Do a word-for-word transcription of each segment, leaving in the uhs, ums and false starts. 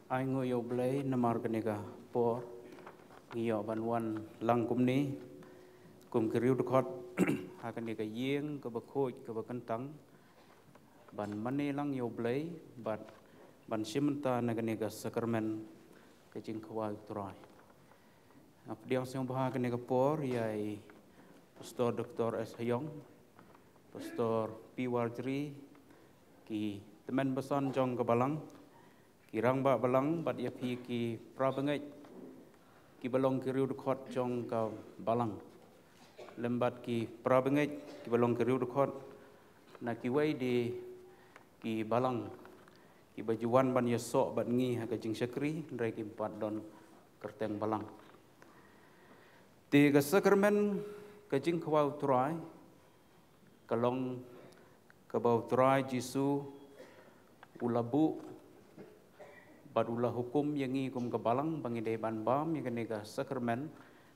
Ai nguh ïa U Blei namar kane ka por ngi ïoh ban wan lang kumne kum ki riewdkhot ha kane ka ïing kaba khuid kaba kyntang ban mane lang ïa U Blei bad ban shim bynta na kane ka sakramen ka jingkhawai U Trai. Nga pdiang sngewbha kane ka por ïa i Pastor Doctor S Hayong, Pastor P Warjri, ki tymmen basan jong ka balang, ki rangbah balang bad ïa phi ki para bangeit kiba long ki riewdkhot jong ka balang, lem bad ki para bangeit kiba long ki riewdkhot na kiwei de ki balang kiba ju wan ban ïasoh bad ngi ha ka jingshakri hynrei kim pat don kyrteng balang. Te ka sakramen ka jingkhawai U Trai ka long kaba U Trai Jisu u la buh bad u la hukum ïa ngi kum ka balang ba ngi dei ban bam ïa kane ka sakramen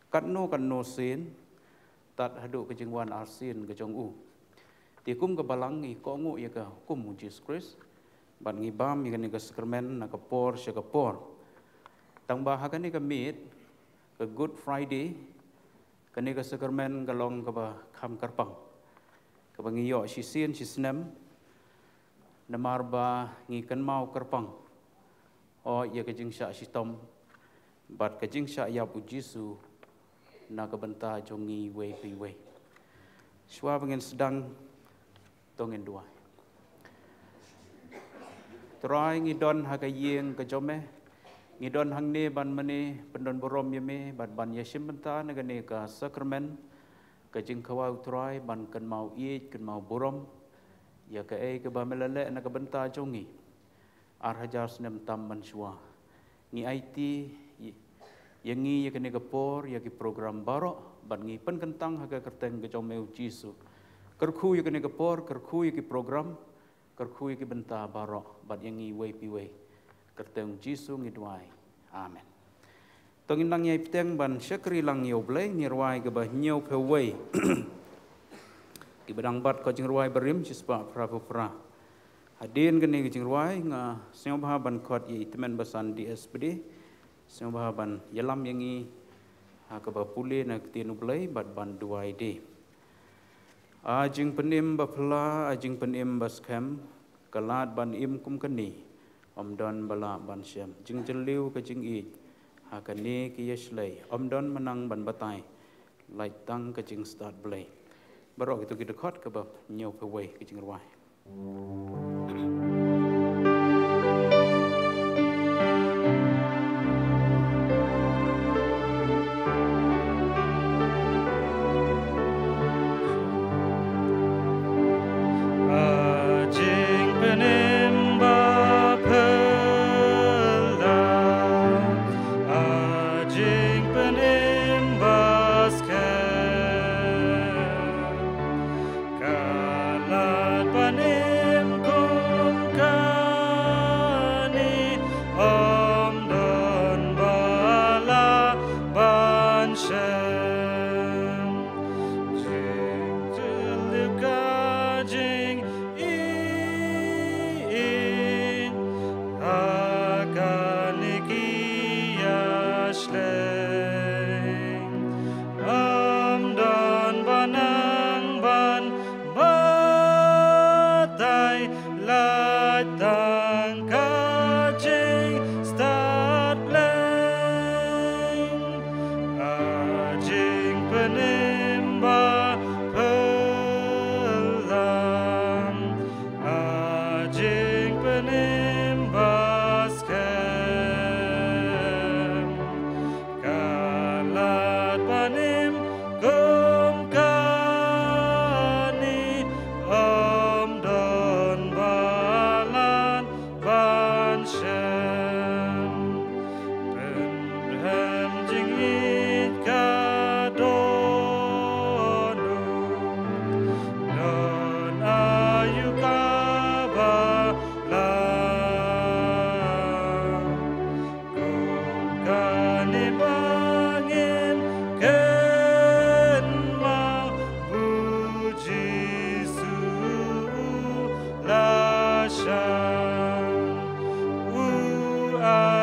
katno katno sien tad haduh ka jingwan arsien ka jong u. Te kum ka balang ngi kohnguh ïa ka hukum U Jisu Khrist bad ngi bam ïa kane ka sakramen na ka por sha ka por. Tang ba ha kane ka miet ka Good Friday, kane ka sakramen ka long kaba kham kyrpang, kaba ngi ïoh shisien shisnem namar ba ngi kynmaw kyrpang ïa ka jingshah shitom bad ka jingshah ïap U Jisu na ka bynta jong ngi iwei pa iwei. Shuwa ba ngin sdang, to ngin duwai. Trai, ngi don ha ka ïing ka jong me, ngi don hangne ban mane pyndon burom ïa me bad ban ïashim bynta na kane ka sakramen ka jingkhawai U Trai ban kynmaw ïeit kynmaw burom ïa kaei kaba me la leh na ka bynta jong ngi ar hajar snem tam mynshuwa. Ngi aiti ïa ngi ïa kane ka por ïa ki program baroh bad ngi pynkyntang ha ka kyrteng ka jong me U Jisu. Kyrkhu ïa kane ka por, kyrkhu ïa ki program, kyrkhu ïa ki bynta baroh bad ïa ngi iwei pa iwei. Kyrteng U Jisu ngi duwai. Amen. To ngin nang ïai bteng ban shakri lang ïa U Blei, ngi rwai kaba hynñiewphew wei. Kiba dang bat khot jingrwai barim shispah phraphew phra. Hadien kane ka jingrwai nga sngewbha ban khot ïa i tymmen basan D S P D. Sngewbha ban ïalam ïa ngi ha kaba pule na ka ktien U Blei bad ban duwai de. A jingpynim baphylla, a jingpynim baskhem, ka lad ban im kum kane ym don ba lah ban shem. Jingjylliew ka jingïeit ha kane ka ïashlei ym don mynta ban batai. Lait tang ka jingstad Blei. Baroh kito ki dkhot kaba hynñiewphew wei ka jingrwai. A jingpynim baphylla, a jingpynim baskhem, ka lad ban im kum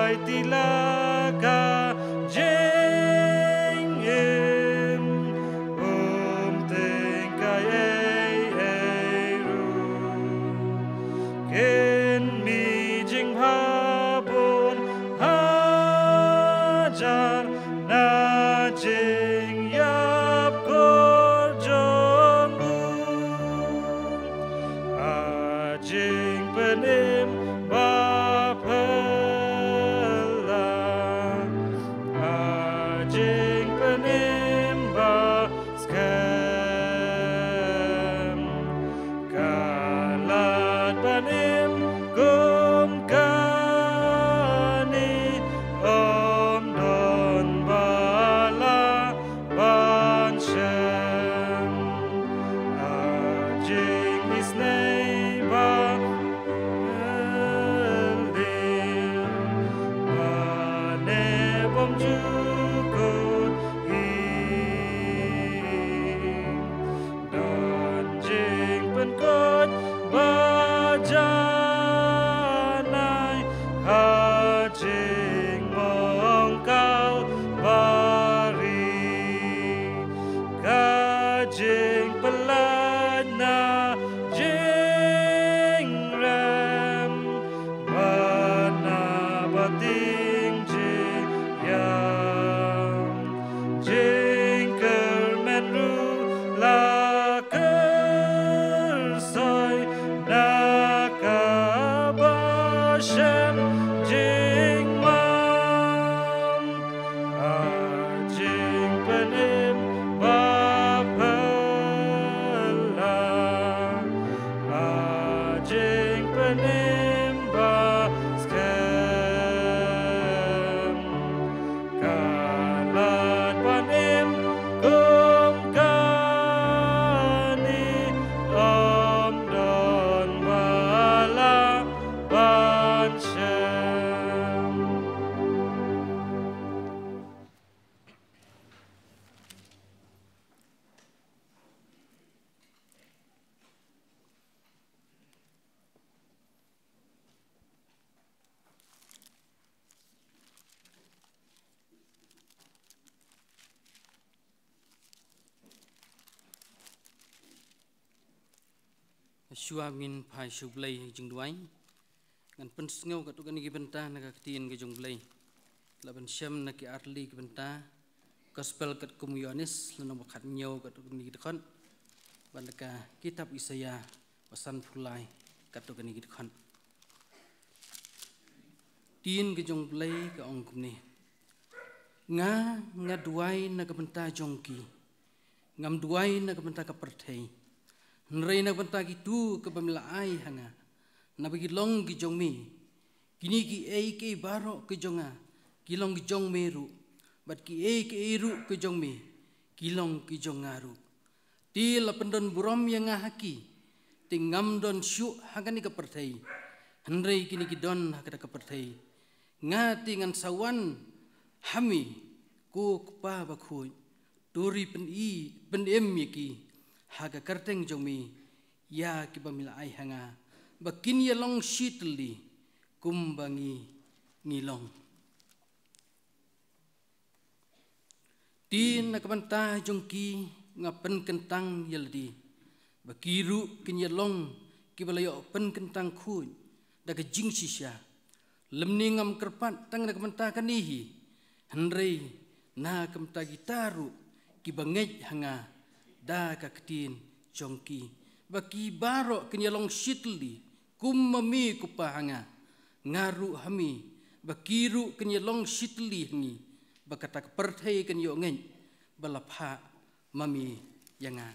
Tila ka jingim, um teng kai ei ei ruh. Kin mih jingbha bun hajar na jingïap kor jong u. A jingpynim ba phylla, a jingpynim ba skhem, ka lad ban im kum kane, ym don ba la ban shem. A jingisynei ba phylla, ba ne bym ju kut hi. Don jingpynkhuid ba janai ha jingmong Kalbari. Ka jingpyllait na jingrem bad na bating jingïap. Jingkyrmen ruh la kyrsoi na kaba shem jingmam. A jingpynim ba phylla, a jingpynim ba skhem, ka lad ban im kum kane, ym don ba la ban shem. Shuwa ngin phai sha U Blei jingduwai, ngan pynsngew katto katne ki bynta na ka ktien ka jong U Blei. La ban shem na ki artylli ki bynta, Gospel katkum u Ïoannis, lynnong ba khathynñiew katto katne ki dkhot, bad na ka kitab Isaïah ba sanphew lai katto katne ki dkhot. Ktien ka jong U Blei ka ong kumne: Nga, nga duwai na ka bynta jong ki, ngam duwai na ka bynta ka pyrthei. Hynrei na ka bynta kito kiba me la ai ha nga, naba ki long ki jong me. Kine kiei kiei baroh ki jong nga ki long ki jong me ruh, bad kiei kiei ruh ki jong me ki long ki jong nga ruh. Te la pyndon burom ïa nga ha ki. Te ngam don shuh ha kane ka pyrthei, hynrei kine ki don ha kata ka pyrthei. Nga te ngan sa wan ha me, ko Kpa bakhuid. To ri pyni, pynim ïa ki ha ka kyrteng jong me, ïa kiba me la ai ha nga, ba kin ïalong shitylli kumba ngi ngi long. Te na ka bynta jong ki nga pynkyntang ïa lade, ba ki ruh kin ïalong kiba la ïoh pynkyntang khuid da ka jingshisha. Lymne ngam kyrpad tang na ka bynta kane hi, hynrei na ka bynta kita ruh kiba ngeit ha nga da ka ktien jong ki, ba ki baroh kin ïalong shitylli kum ma me, ko Kpa, ha nga, nga ruh ha me, ba ki ruh kin ïalong shitylli ha ngi, ba kata ka pyrthei kan ïoh ngeit ba la phah ma me ïa nga.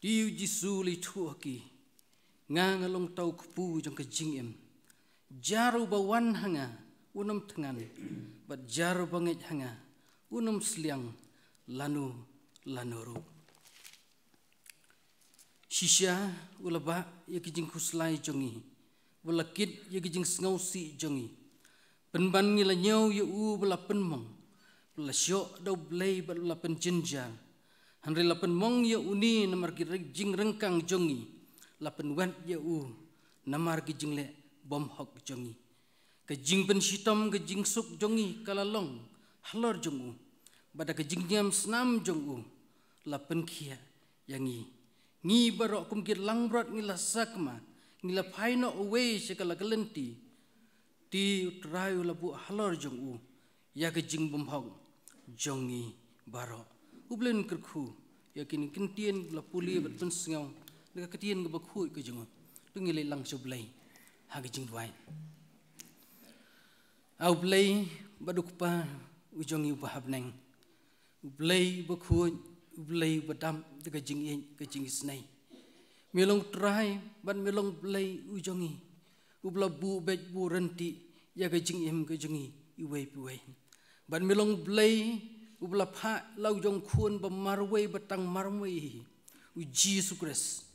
Te U Jisu u la ïathuh ha ki: Nga nga long uta u kpu jong ka jingim. Jar uba wan ha nga un ym thngan, bad jar uba ngeit ha nga un ym sliang lano lano ruh. Shisha u la bah ïa ki jingkhuslai jong ngi, u la kit ïa ki jingsngewsih jong ngi. Pynban ngi la ñiew ïa u ba la pynmong, ba la shoh da U Blei bad ba la pynjynjar. Hynrei la pynmong ïa une namar ki re-, jingryngkang jong ngi, la pynwet ïa u namar ki jingleh bymhok jong ngi. Ka jingpynshitom ka jingsuk jong ngi ka la long halor jong u, bad da ka jingniam snam jong u la pynkhiah ïa ngi. Ngi baroh kum ki langbrot ngi la sakma, ngi la phai noh uwei sha ka la ka lynti. Te U Trai u la buh halor jong u ïa ka jingbymhok jong ngi baroh. U Blei un kyrkhu ïa kine ki ktien la pule bad pynsngew na ka ktien kaba khuid ka jong u. To ngin leit lang sha U Blei ha ka jingduwai. A U Blei bad U Kpa u jong ngi uba ha bneng, U Blei uba khuid, U Blei uba dap da ka jingïeit ka jingisnei. Me long U Trai bad me long U Blei u jong ngi, uba la buh beit buh ryntih ïa ka jingim ka jong ngi iwei pa iwei. Bad me long U Blei uba la phah la u jong u Khun ba marwei ba tang marwei hi, U Jisu Khrist,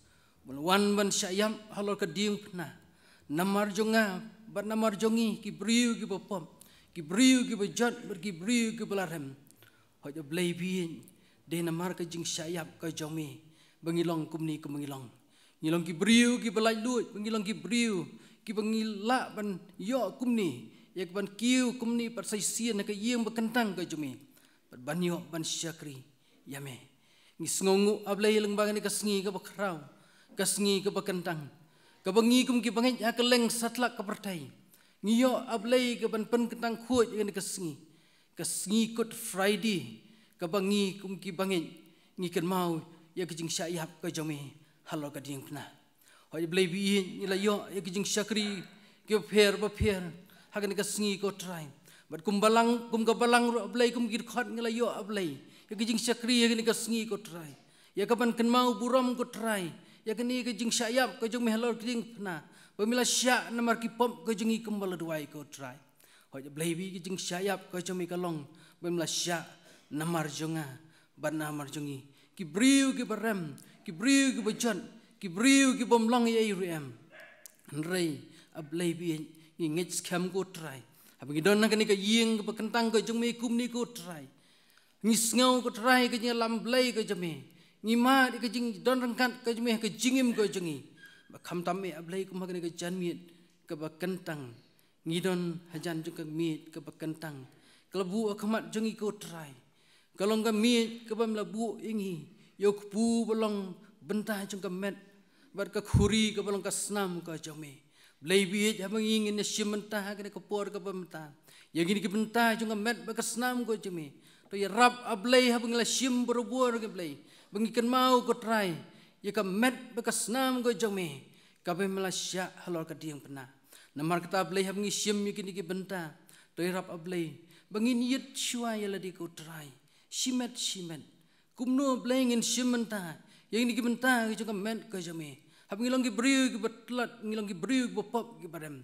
uba la wan ban shah ïap halor ka diengphna namar jong nga bad namar jong ngi ki briew kiba pop, ki briew kiba jot bad ki briew kiba la rem. Hooid A Blei baieit, dei namar ka jingshah ïap ka jong me ba ngi long kumne kumba ngi long. Ngi long ki briew kiba laitluid, ba ngi long ki briew kiba ngi lah ban ïoh kumne, ïa ka ban kiew kumne pat sa shisien ha ka ïing ba kyntang ka jong me, bad ban ïoh ban shakri ïa me. Ngi sngewnguh A Blei lyngba kane ka sngi kaba khraw, ka sngi kaba kyntang, kaba ngi kum ki bangeit ha kylleng satlak ka pyrthei ngi ïoh A Blei ka ban pynkyntang khuid ïa kane ka sngi, ka sngi Good Friday, kaba ngi kum ki bangeit ngi kynmaw ïa ka jingshah ïap ka jong me halor ka diengphna. Hooid A Blei baieit, ngi la ïoh ïa ka jingshakri kiba pher ba pher ha kane ka sngi ko Trai. Bad kum balang, kum ka balang ruh A Blei, kum ki dkhot ngi la ïoh A Blei ïa ka jingshakri ha kane ka sngi ko Trai, ïa ka ban kynmaw burom ko Trai ïa kane ka jingshah ïap ka jong me halor ka diengphna, ba me la shah namar ki pop ka jong ngi kumba la duwai ko Trai. Hooid A Blei baieit, ka jingshah ïap ka jong me ka long ba me la shah namar jong nga bad namar jong ngi, ki briew kiba rem, ki briew kiba jot, ki briew ki bym long ei ei ruh em. Hynrei A Blei baieit, ngi ngeit skhem ko Trai, haba ngi don ha kane ka ïing kaba kyntang ka jong me kumne ko Trai, ngi sngew ko Trai ka jingïalam Blei ka jong me, ngi mad ïa ka jingdon ryngkat ka jong me ha ka jingim ka jong ngi. Ba khamtam eh A Blei, kum ha kane ka janmiet kaba kyntang ngi don hajan jong ka miej kaba kyntang ka la buh ha khmat jong ngi ko Trai. Ka long ka miej kaba me la buh ïa ngi ïa u kpu ba long bynta jong ka met bad ka khuri kaba long ka snam ka jong me. Blei baieit, haba ngi ngin ïa shim bynta ha kane ka por kaba mynta ïa kine ki bynta jong ka met bad ka snam ka jong me, to ïarap A Blei haba ngi la shim barabor ko Blei, ba ngi kynmaw ko Trai ïa ka met bad ka snam ka jong me kaba me la shah halor ka diengphna. Namar kata Blei, haba ngi shim ïa kine ki bynta, to ïarap A Blei ba ngin ïit shuwa ïa lade ko Trai, shimet shimet. Kumno Blei ngin shim bynta ïa kine ki bynta ka jong ka met ka jong me, haba ngi long ki briew kiba tlot, ngi long ki briew kiba pop kiba rem.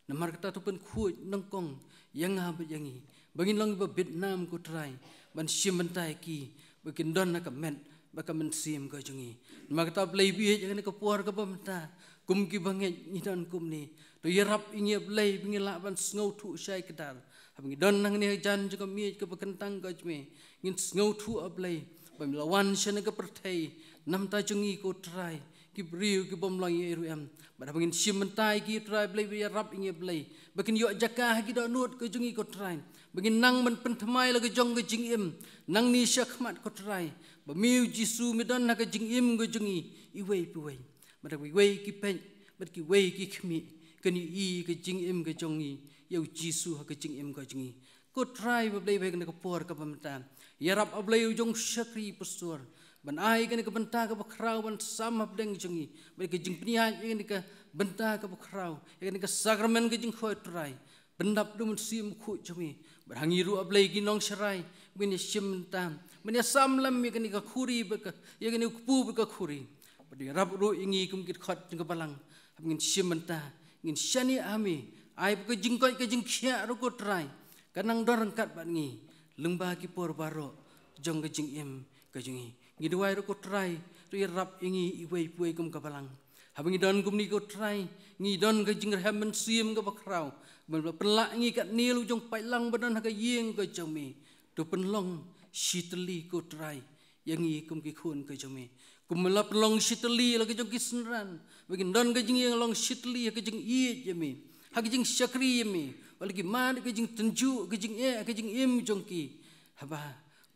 Namar kata to pynkhuid nyngkong ïa nga bad ïa ngi ba ngin long kiba bit nam ko Trai ban shim bynta ïa ki ba kin don ha ka met bad ka mynsiem ka jong ngi. Namar kata Blei baieit, ha kane ka por kaba mynta kum ki bangeit ngi don kumne, to ïarap ïa ngi A Blei ba ngin lah ban sngewthuh shai kdar. Haba ngi don hangne hajan jong ka miej kaba kyntang ka jong me, ngin sngewthuh A Blei ba me la wan shane ka pyrthei namar jong ngi ko Trai, ki briew ki bym long ei ei ruh em. Bad haba ngin shim bynta ïa ki Trai Blei, ba ïarap ïa ngi Blei ba kin ïoh jaka ha ki dohnud ka jong ngi ko Trai, ba ngin nang ban pynthymmai la ka jong ka jingim nangne sha khmat ko Trai, ba me U Jisu me don ha ka jingim ka jong ngi iwei pa iwei. Bad haba kiwei ki peit bad kiwei ki khmih, kin ïohi ka jingim ka jong ngi ïa U Jisu ha ka jingim ka jong ngi. Ko Trai ba Blei, ha kane ka por kaba mynta ïarap A Blei u jong u shakri pastor ban ai kane ka bynta kaba khraw ban sam hapdeng jong ngi, bad ka jingpynïaid ïa kane ka bynta kaba khraw, ïa kane ka sakramen ka jingkhot Trai, pyndap da u Mynsiem Bakhuid jong me. Bad ha ngi ruh A Blei ki nongsharai, ba ngin ïa shim bynta, ba ngin ïa sam lem ïa kane ka khuri bad ka, ïa kane u kpu bad ka khuri. Bad ïarap ruh ïa ngi kum ki dkhot jong ka balang, haba ngin shim bynta, ngin shaniah ha me. Ai ba ka jingkoit ka jingkhiah ruh ko Trai ka nang don ryngkat bad ngi lyngba ki por baroh jong ka jingim ka jong ngi. Ngi duwai ruh ko Trai, to ïarap ïa ngi iwei pa iwei kum ka balang. Haba ngi don kumne ko Trai, ngi don ka jingrhem mynsiem kaba khraw, ba me la pynlah ïa ngi katne la u jong u paidlang ba don ha ka ïing ka jong me. To pynlong shitylli ko Trai ïa ngi kum ki khun ka jong me, kum me la pynlong shitylli la ka jong ki synran, ba kin don ka jingïalong shitylli ha ka jingïeit ïa me. ha ka jingshakri ïa me, wat la ki mad ïa ka jingtynjuh, ka jingeh, ka jingim jong ki. Haba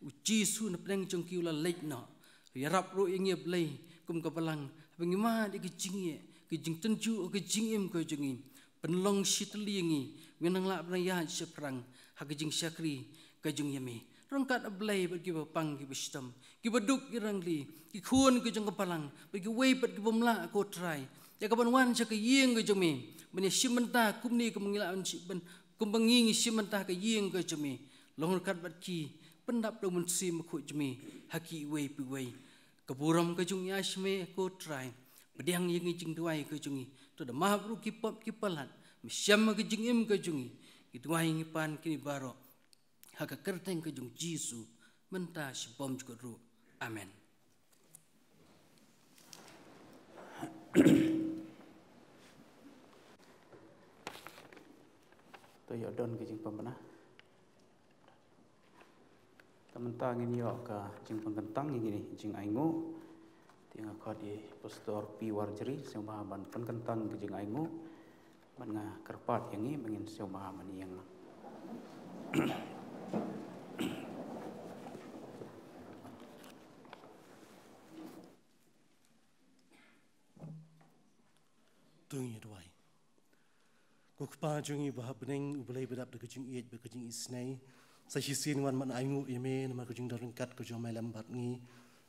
u Jisu na pdeng jong ki u la leit noh. Ïarap ruh ïa ngi, A Blei, kum ka balang, haba ngi mad ïa ka jingeh, ka jingtynjuh, ka jingim ka jong ngi. Pynlong shitylli ïa ngi, ngin nang lah ban ïaid shaphrang ha ka jingshakri ka jong ïa me. Ryngkat, A Blei, bad kiba pang kiba shitom, kiba duk ki rangli, ki khun ka jong ka balang, bad kiwei pat kiba mlah, ko Trai, ïa kaban wan sha ka ïing ka jong me ban ïashim bynta kumne kumba ngi lah ban shi-, ban, kumba ngi ngi shim bynta ha ka ïing ka jong me. Long ryngkat bad ki, pyndap da u Mynsiem Bakhuid jong me ha kiwei pa kiwei. Ka burom ka jong ngi ïa sha me, ko Trai. Pdiang ïa ngi jingduwai ka jong ngi. To da map ruh ki pop ki palat, me shem ha ka jingim ka jong ngi. Ngi duwai ngi pan kine baroh ha ka kyrteng ka jong Jisu, mynta shibun jukut ruh. Amen. To ïoh don ka jingpynbna. Te mynta ngin ïoh ka jingpynkyntang ïa kine ki jingainguh. Te nga khot ïa i Pastor P Warjri sngewbha ban pynkyntang ka jingainguh. Bad nga kyrpad ïa ngi ba ngin sngewbha ban ïeng lang. To ngin ïa duwai. Ko Kpa jong ngi ba ha bneng, U Blei ba dap da ka jingïeit bad ka jingisynei, sa shisien wan ban ainguh ïa me namar ka jingdon ryngkat ka jong me lem bad ngi.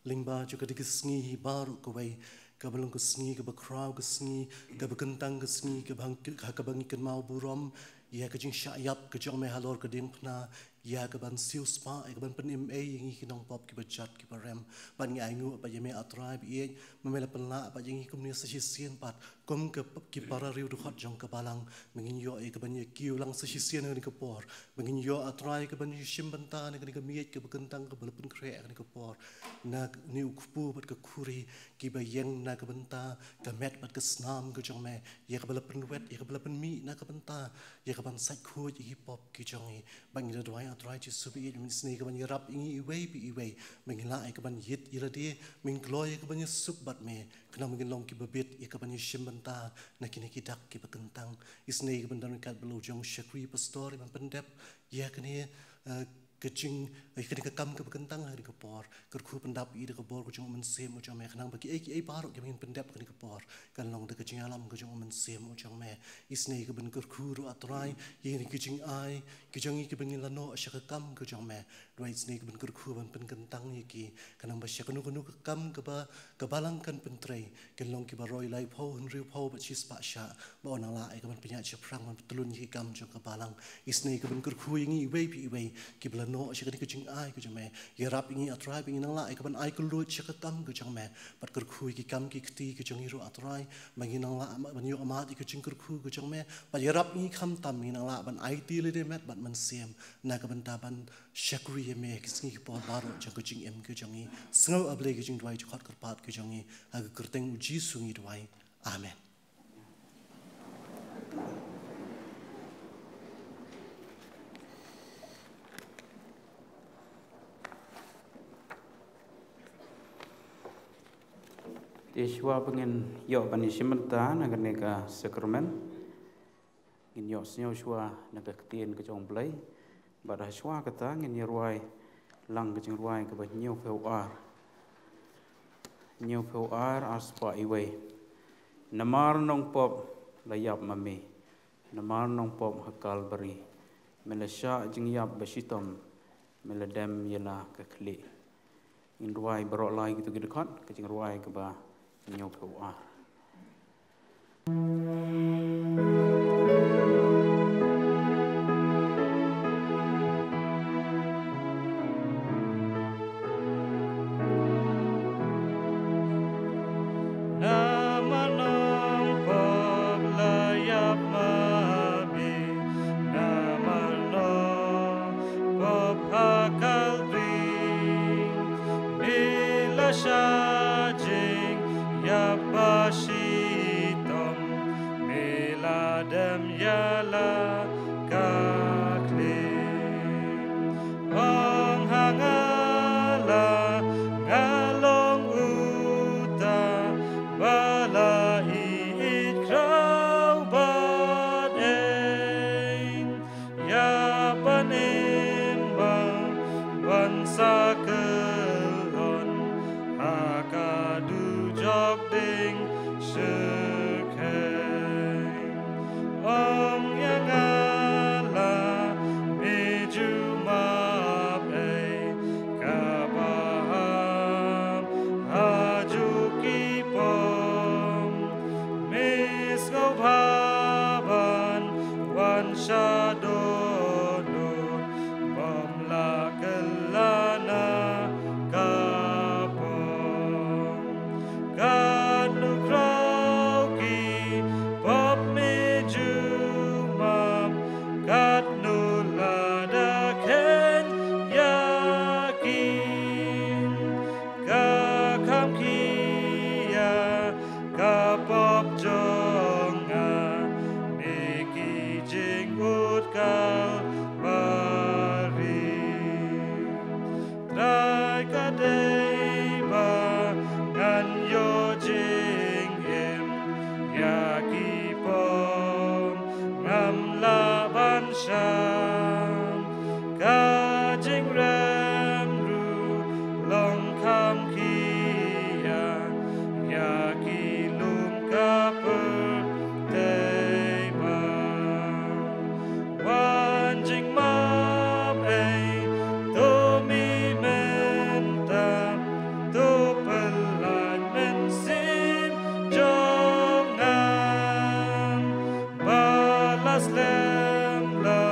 Lyngba jong kane ka sngi hi baroh kawei, kaba long ka sngi kaba khraw, ka sngi kaba kyntang, ka sngi kaba hang-, ha kaba ngi kynmaw burom ïa ka jingshah ïap ka jong me halor ka diengphna, ïa kaban siewspah, ïa kaban pynim ei ïa ngi ki nongpop kiba jot kiba rem. Bad ngi ainguh bad ïa me, A Trai ba ïeit, ba me la pynlah bad ïa ngi kumne sa shisien pat kum ka p-, ki para riewdkhot jong ka balang, ba ngin ïoh ïa kaban ïakiew lang sa shisien ha kane ka por, ba ngin ïoh, A Trai, ïa kaban ïashim bynta na kane ka miej kaba kyntang kaba la pynkhreh ha kane ka por. Na une u kpu bad ka khuri kiba ïeng na ka bynta ka met bad ka snam ka jong me, ïa kaba la pynwet, ïa kaba la pynmih na ka bynta ïa kaban sait khuid ïa ki pop ki jong ngi. Bad ngi da duwai, A Trai Jisu ba ïeit, ba men isynei ïa kaban ïarap ïa ngi iwei pa iwei, ba ngin lah ïa kaban ïit ïa lade, ba ngin kloi ïa kaban ïasuk bad me, khnang ba ngin long kiba bit ïa kaban ïashim bynta na kine ki dak kiba kyntang. Isynei ïa kaban don ryngkat bad la u jong u shakri pastor ïa ban pyndep ïa kane, eh, ka jing, ïa kane ka kam kaba kyntang ha kane ka por. Kyrkhu pyndap ïa i da ka bor ka jong u Mynsiem u jong me, khnang ba kiei kiei baroh kiba ngin pyndep ha kane ka por kan long da ka jingïalam ka jong u Mynsiem u jong me. Isynei ïa kaban kyrkhu ruh, A Trai, ïa kine ki jingai ki jong ngi kiba ngin la noh sha ka kam ka jong me. Duwai isynei ïa kaban kyrkhu ban pynkyntang ïa ki, khnang ba sha kano kano ka kam kaba ka balang kan pyntrei, kin long kiba roi laiphew, hynriewphew bad shispah shah, ba un nang lah ïa kaban pynïaid shaphrang ban pyntylun ïa ki kam jong ka balang. Isynei ïa kaban kyrkhu ïa ngi iwei pa iwei kiba la noh sha kane ka jingai ka jong me. Ïarap ïa ngi, A Trai, ba ngin nang lah ïa kaban ai kylluid sha ka kam ka jong me, bad kyrkhu ïa ki kam ki kti ki jong ngi ruh, A Trai, ba ngin nang lah ban ïoh mad ïa ka jingkyrkhu ka jong me, bad ïarap ïa ngi khamtam ba ngin nang lah ban aiti lade met bad mynsiem na ka bynta ban shakri ïa me ha ki sngi ki por baroh jong ka jingim ka jong ngi. Sngew, A Blei, ka jingduwai jingkhot kyrpad ka jong ngi, ha ka kyrteng u Jisu ngi duwai. Amen. Te shuwa ba ngin ïoh ban ïashim bynta na kane ka sakramen, ngin ïoh sngew shuwa na ka ktien ka jong U Blei. Bad ha shuwa kata ngin ïa rwai lang ka jingrwai kaba hynñiewphew ar. Hynñiewphew ar, ar spah iwei. Namar nongpop la ïap ma me, namar nongpop ha Kalbari, me la shah jingïap ba shitom, me la dem ïa la ka khlieh. Ngin rwai baroh lai kito ki dkhot, ka jingrwai kaba hynñiewphew ar. Namar nongpop la ïap ma me, namar nongpop ha Kalbari, me la shah jingïap ba shitom, me Sha dohnud bym lah kylla na ka pop. Katno khraw ki pop me ju map, katno lada kheiñ ïa ki. Ka kham khia ka pop jong nga, me ki jingud Kalbari. Trai, ka dei ba ngan ïoh jingim ïa ki pop ngam lah ban shah. Ka jingrem ruh long kham khia ïa ki lum ka pyrthei ba. Wan jingmap ei, to mih mynta, to pyllait mynsiem jong nga. Ba la slem la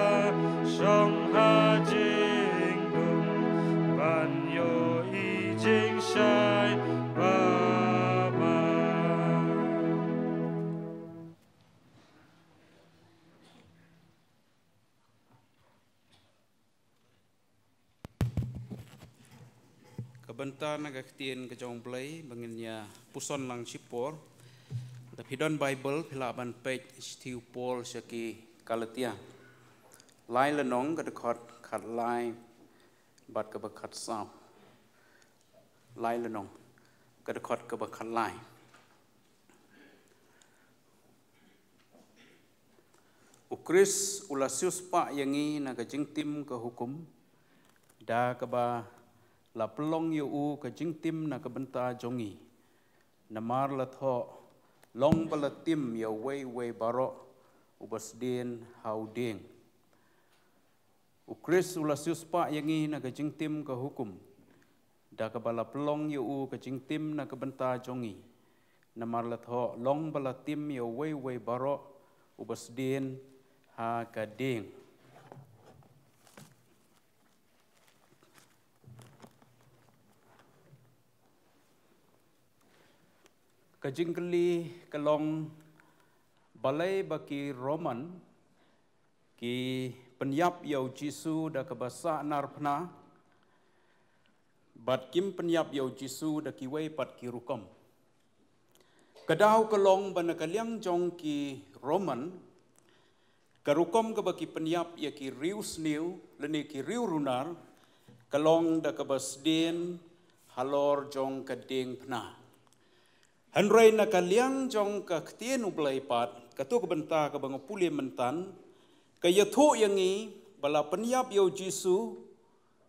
shong ha jingdum, ban ïohi jingshai ba bha. Ka bynta na ka ktien ka jong U Blei ba ngin ïa puson lang shipor. Lada phi don Baibl, phi lah ban peit shithi u Paul sha ki Galatia. Lai lynnong, ka dkhot khatlai bad kaba khatsaw. Lai lynnong, ka dkhot kaba khatlai. U Khrist u la siewspah ïa ngi na ka jingtim ka hukum, da kaba la pynlong ïa u ka jingtim na ka bynta jong ngi. Namar la thoh, long ba la tim ïa uwei uwei baroh uba sdien ha u dieng. U Khrist u la siewspah ïa ngi na ka jingtim ka hukum, da kaba la pynlong ïa u ka jingtim na ka bynta jong ngi. Namar la thoh, long ba la tim ïa uwei uwei baroh uba sdien ha ka dieng. Ka jingkylli ka long, balei ba ki Roman ki pynïap ïa u Jisu da kaba sah narphna, bad kim pynïap ïa u Jisu da kiwei pat ki rukom? Ka daw ka long ba na ka liang jong ki Roman, ka rukom kaba ki pynïap ïa ki riewsniew lane ki riewrunar, ka long da kaba sdien halor jong ka diengphna. Hynrei na ka liang jong ka ktien U Blei pat, kato ka bynta kaba nga pule myntan, ka ïathuh ïa ngi ba la pynïap ïa u Jisu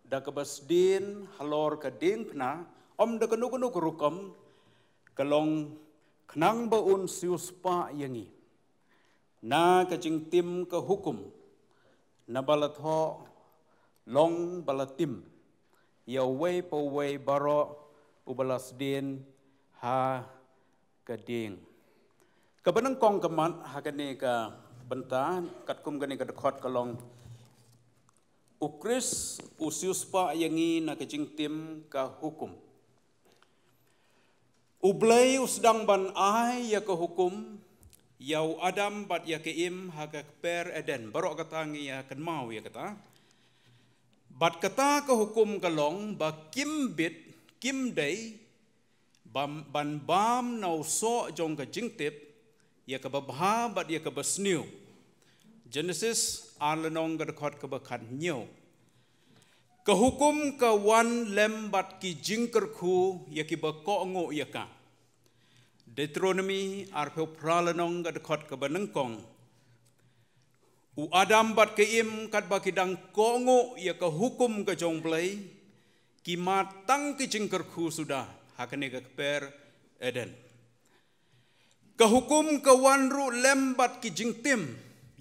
da kaba sdien halor ka diengphna, ym da kano kano ka rukom, ka long khnang ba un siewspah ïa ngi na ka jingtim ka hukum, naba la thoh, long ba la tim ïa uwei pa uwei baroh uba la sdien ha ka dieng. Kaba nyngkong ka mat ha kane ka bynta, katkum kane ka dkhot ka long, U Khrist u siewspah ïa ngi na ka jingtim ka hukum. U Blei u sdang ban ai ïa ka hukum ïa u Adam bad ïa ka Im ha ka kper Eden. Baroh kata ngi ïa kynmaw ïa kata. Bad kata ka hukum ka long ba kim bit, kim dei, bam, ban bam na u soh jong ka jingtip, ïa kaba bha bad ïa kaba sniew. Genesis ar lynnong, ka dkhot kaba khathynñiew. Ka hukum ka wan lem bad ki jingkyrkhu ïa kiba kohnguh ïa ka. Deuteronomi arphew phra lynnong, ka dkhot kaba nyngkong. U Adam bad ka Im katba ki dang kohnguh ïa ka hukum ka jong U Blei, ki mad tang ki jingkyrkhu suda ha kane ka kper Eden. Ka hukum ka wan ruh lem bad ki jingtim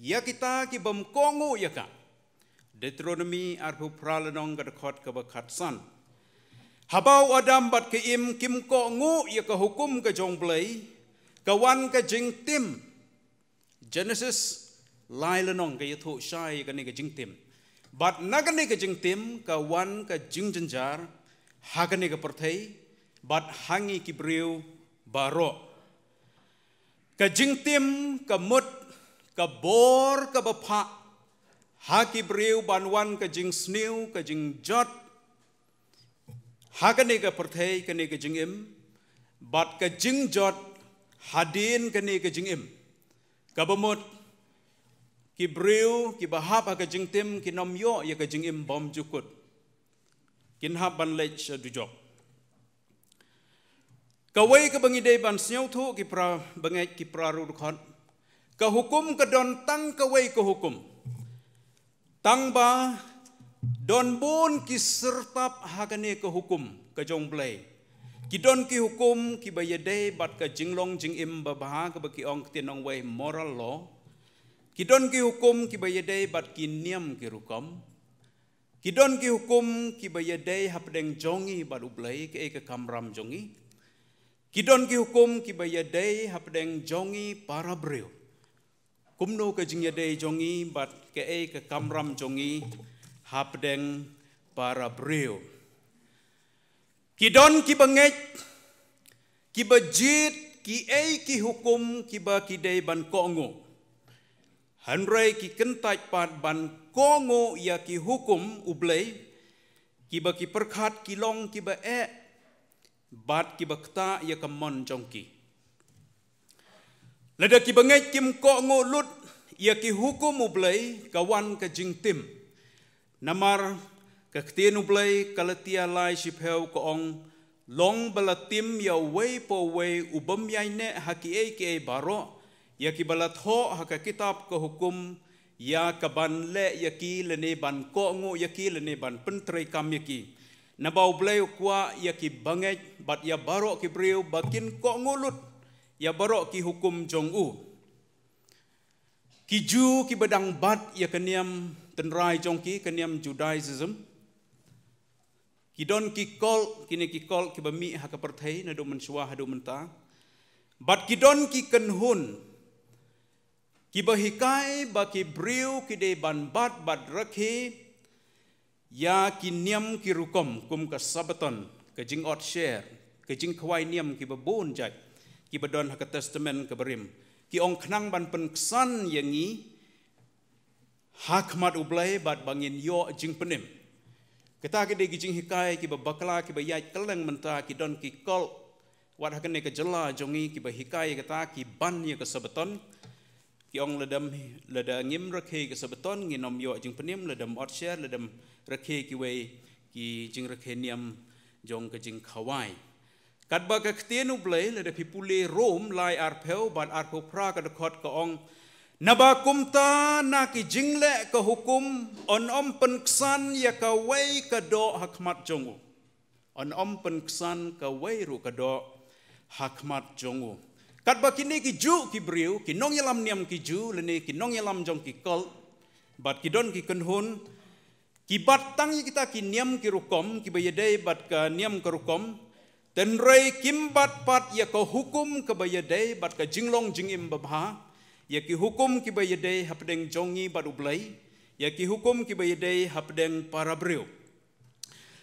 ïa kita ki bym kohnguh ïa ka. Deuteronomi arphew phra lynnong, ka dkhot kaba khatsan. Haba u Adam bad ka Im kim kohnguh ïa ka hukum ka jong U Blei, ka wan ka jingtim. Genesis lai lynnong ka ïathuh shai ïa kane ka jingtim. Bad na kane ka jingtim ka wan ka jingjynjar ha kane ka pyrthei bad ha ngi ki briew baroh. Ka jingtim ka mut ka bor kaba phah ha ki briew ban wan ka jingsniew, ka jingjot ha kane ka pyrthei, kane ka jingim, bad ka jingjot hadien kane ka jingim. Kaba mut ki briew kiba hap ha ka jingtim kin ym ïoh ïa ka jingim bymjukut. Kin hap ban leit sha dujok. Kawei kaba ngi dei ban sngewthuh ki para bangeit, ki para ruh dkhot. Ka hukum ka don tang kawei ka hukum. Tang ba don bun ki syrtap ha kane ka hukum ka jong Blei. Ki don ki hukum kiba ïadei bad ka jinglong jingim babha kaba ki ong ktien nongwei moral law. Ki don ki hukum kiba ïadei bad ki niam ki rukom. Ki don ki hukum kiba ïadei hapdeng jong ngi bad U Blei, kaei ka kamram jong ngi. Ki don ki hukum kiba ïadei hapdeng jong ngi para briew. Kumno ka jingïadei jong ngi bad kaei ka kamram jong ngi hapdeng para briew. Ki don kiba ngeit, kiba jied kiei ki hukum kiba ki dei ban kohnguh. Hynrei ki kyntait pat ban kohnguh ïa ki hukum U Blei, kiba ki pyrkhat ki long kiba eh bad kiba ktah ïa ka mon jong ki. Lada kiba ngeit kim kohnguh lut ïa ki hukum U Blei, ka wan ka jingtim. Namar ka ktien U Blei, Galatia lai shiphew, ka ong, long ba la tim ïa uwei pa uwei u bym ïaineh ha kiei kiei baroh, ïa kiba la thoh ha ka kitab ka hukum, ïa ka ban leh ïa ki lane ban kohnguh ïa ki lane ban pyntreikam ïa ki. Naba U Blei u kwah ïa ki bangeit bad ïa baroh ki briew ba kin kohnguh lut ïa baroh ki hukum jong u. Ki Jiw kiba dang bat ïa ka niam tynrai jong ki, ka niam Judaism. Ki don ki cult, kine ki cult kiba mih ha ka pyrthei naduh mynshuwa haduh mynta. Bad ki don ki kynhun kiba hikai ba ki briew ki dei ban bat bad rakhe ïa ki niam ki rukom kum ka Sabbaton, ka jingot sher, ka jingkhawai niam kiba bun jait kiba don ha ka Testament kaba rim. Ki ong khnang ban pynksan ïa ngi ha khmat U Blei bad ba ngin ïoh jingpynim. Kata ki dei ki jinghikai kiba bakla, kiba ïaid kylleng mynta, ki don ki cult wat ha kane ka jylla jong ngi kiba hikai kata, ki ban ïa ka Sabbaton. Ki ong lada, lada ngim rakhe ka Sabbaton ngin ym ïoh jingpynim, lada ym ot sher, lada ym rakhe kiwei ki jingrakhe niam jong ka jingkhawai. Katba ka ktien U Blei, lada phi pule Rom lai arphew bad arphew phra ka dkhot, ka ong, naba kumta na ki jingleh ka hukum yn ym pynksan ïa kawei ka doh ha khmat jong u. Yn ym pynksan kawei ruh ka doh ha khmat jong u. Katba kine ki juh ki briew, ki nongïalam niam ki Jiw lane ki nongïalam jong ki cult, bad ki don ki kynhun, ki bat tang ïa kita ki niam ki rukom kiba ïadei bad ka niam ka rukom, hynrei kim bat pat ïa ka hukum kaba ïadei bad ka jinglong jingim babha, ïa ki hukum kiba ïadei hapdeng jong ngi bad U Blei, ïa ki hukum kiba ïadei hapdeng para briew.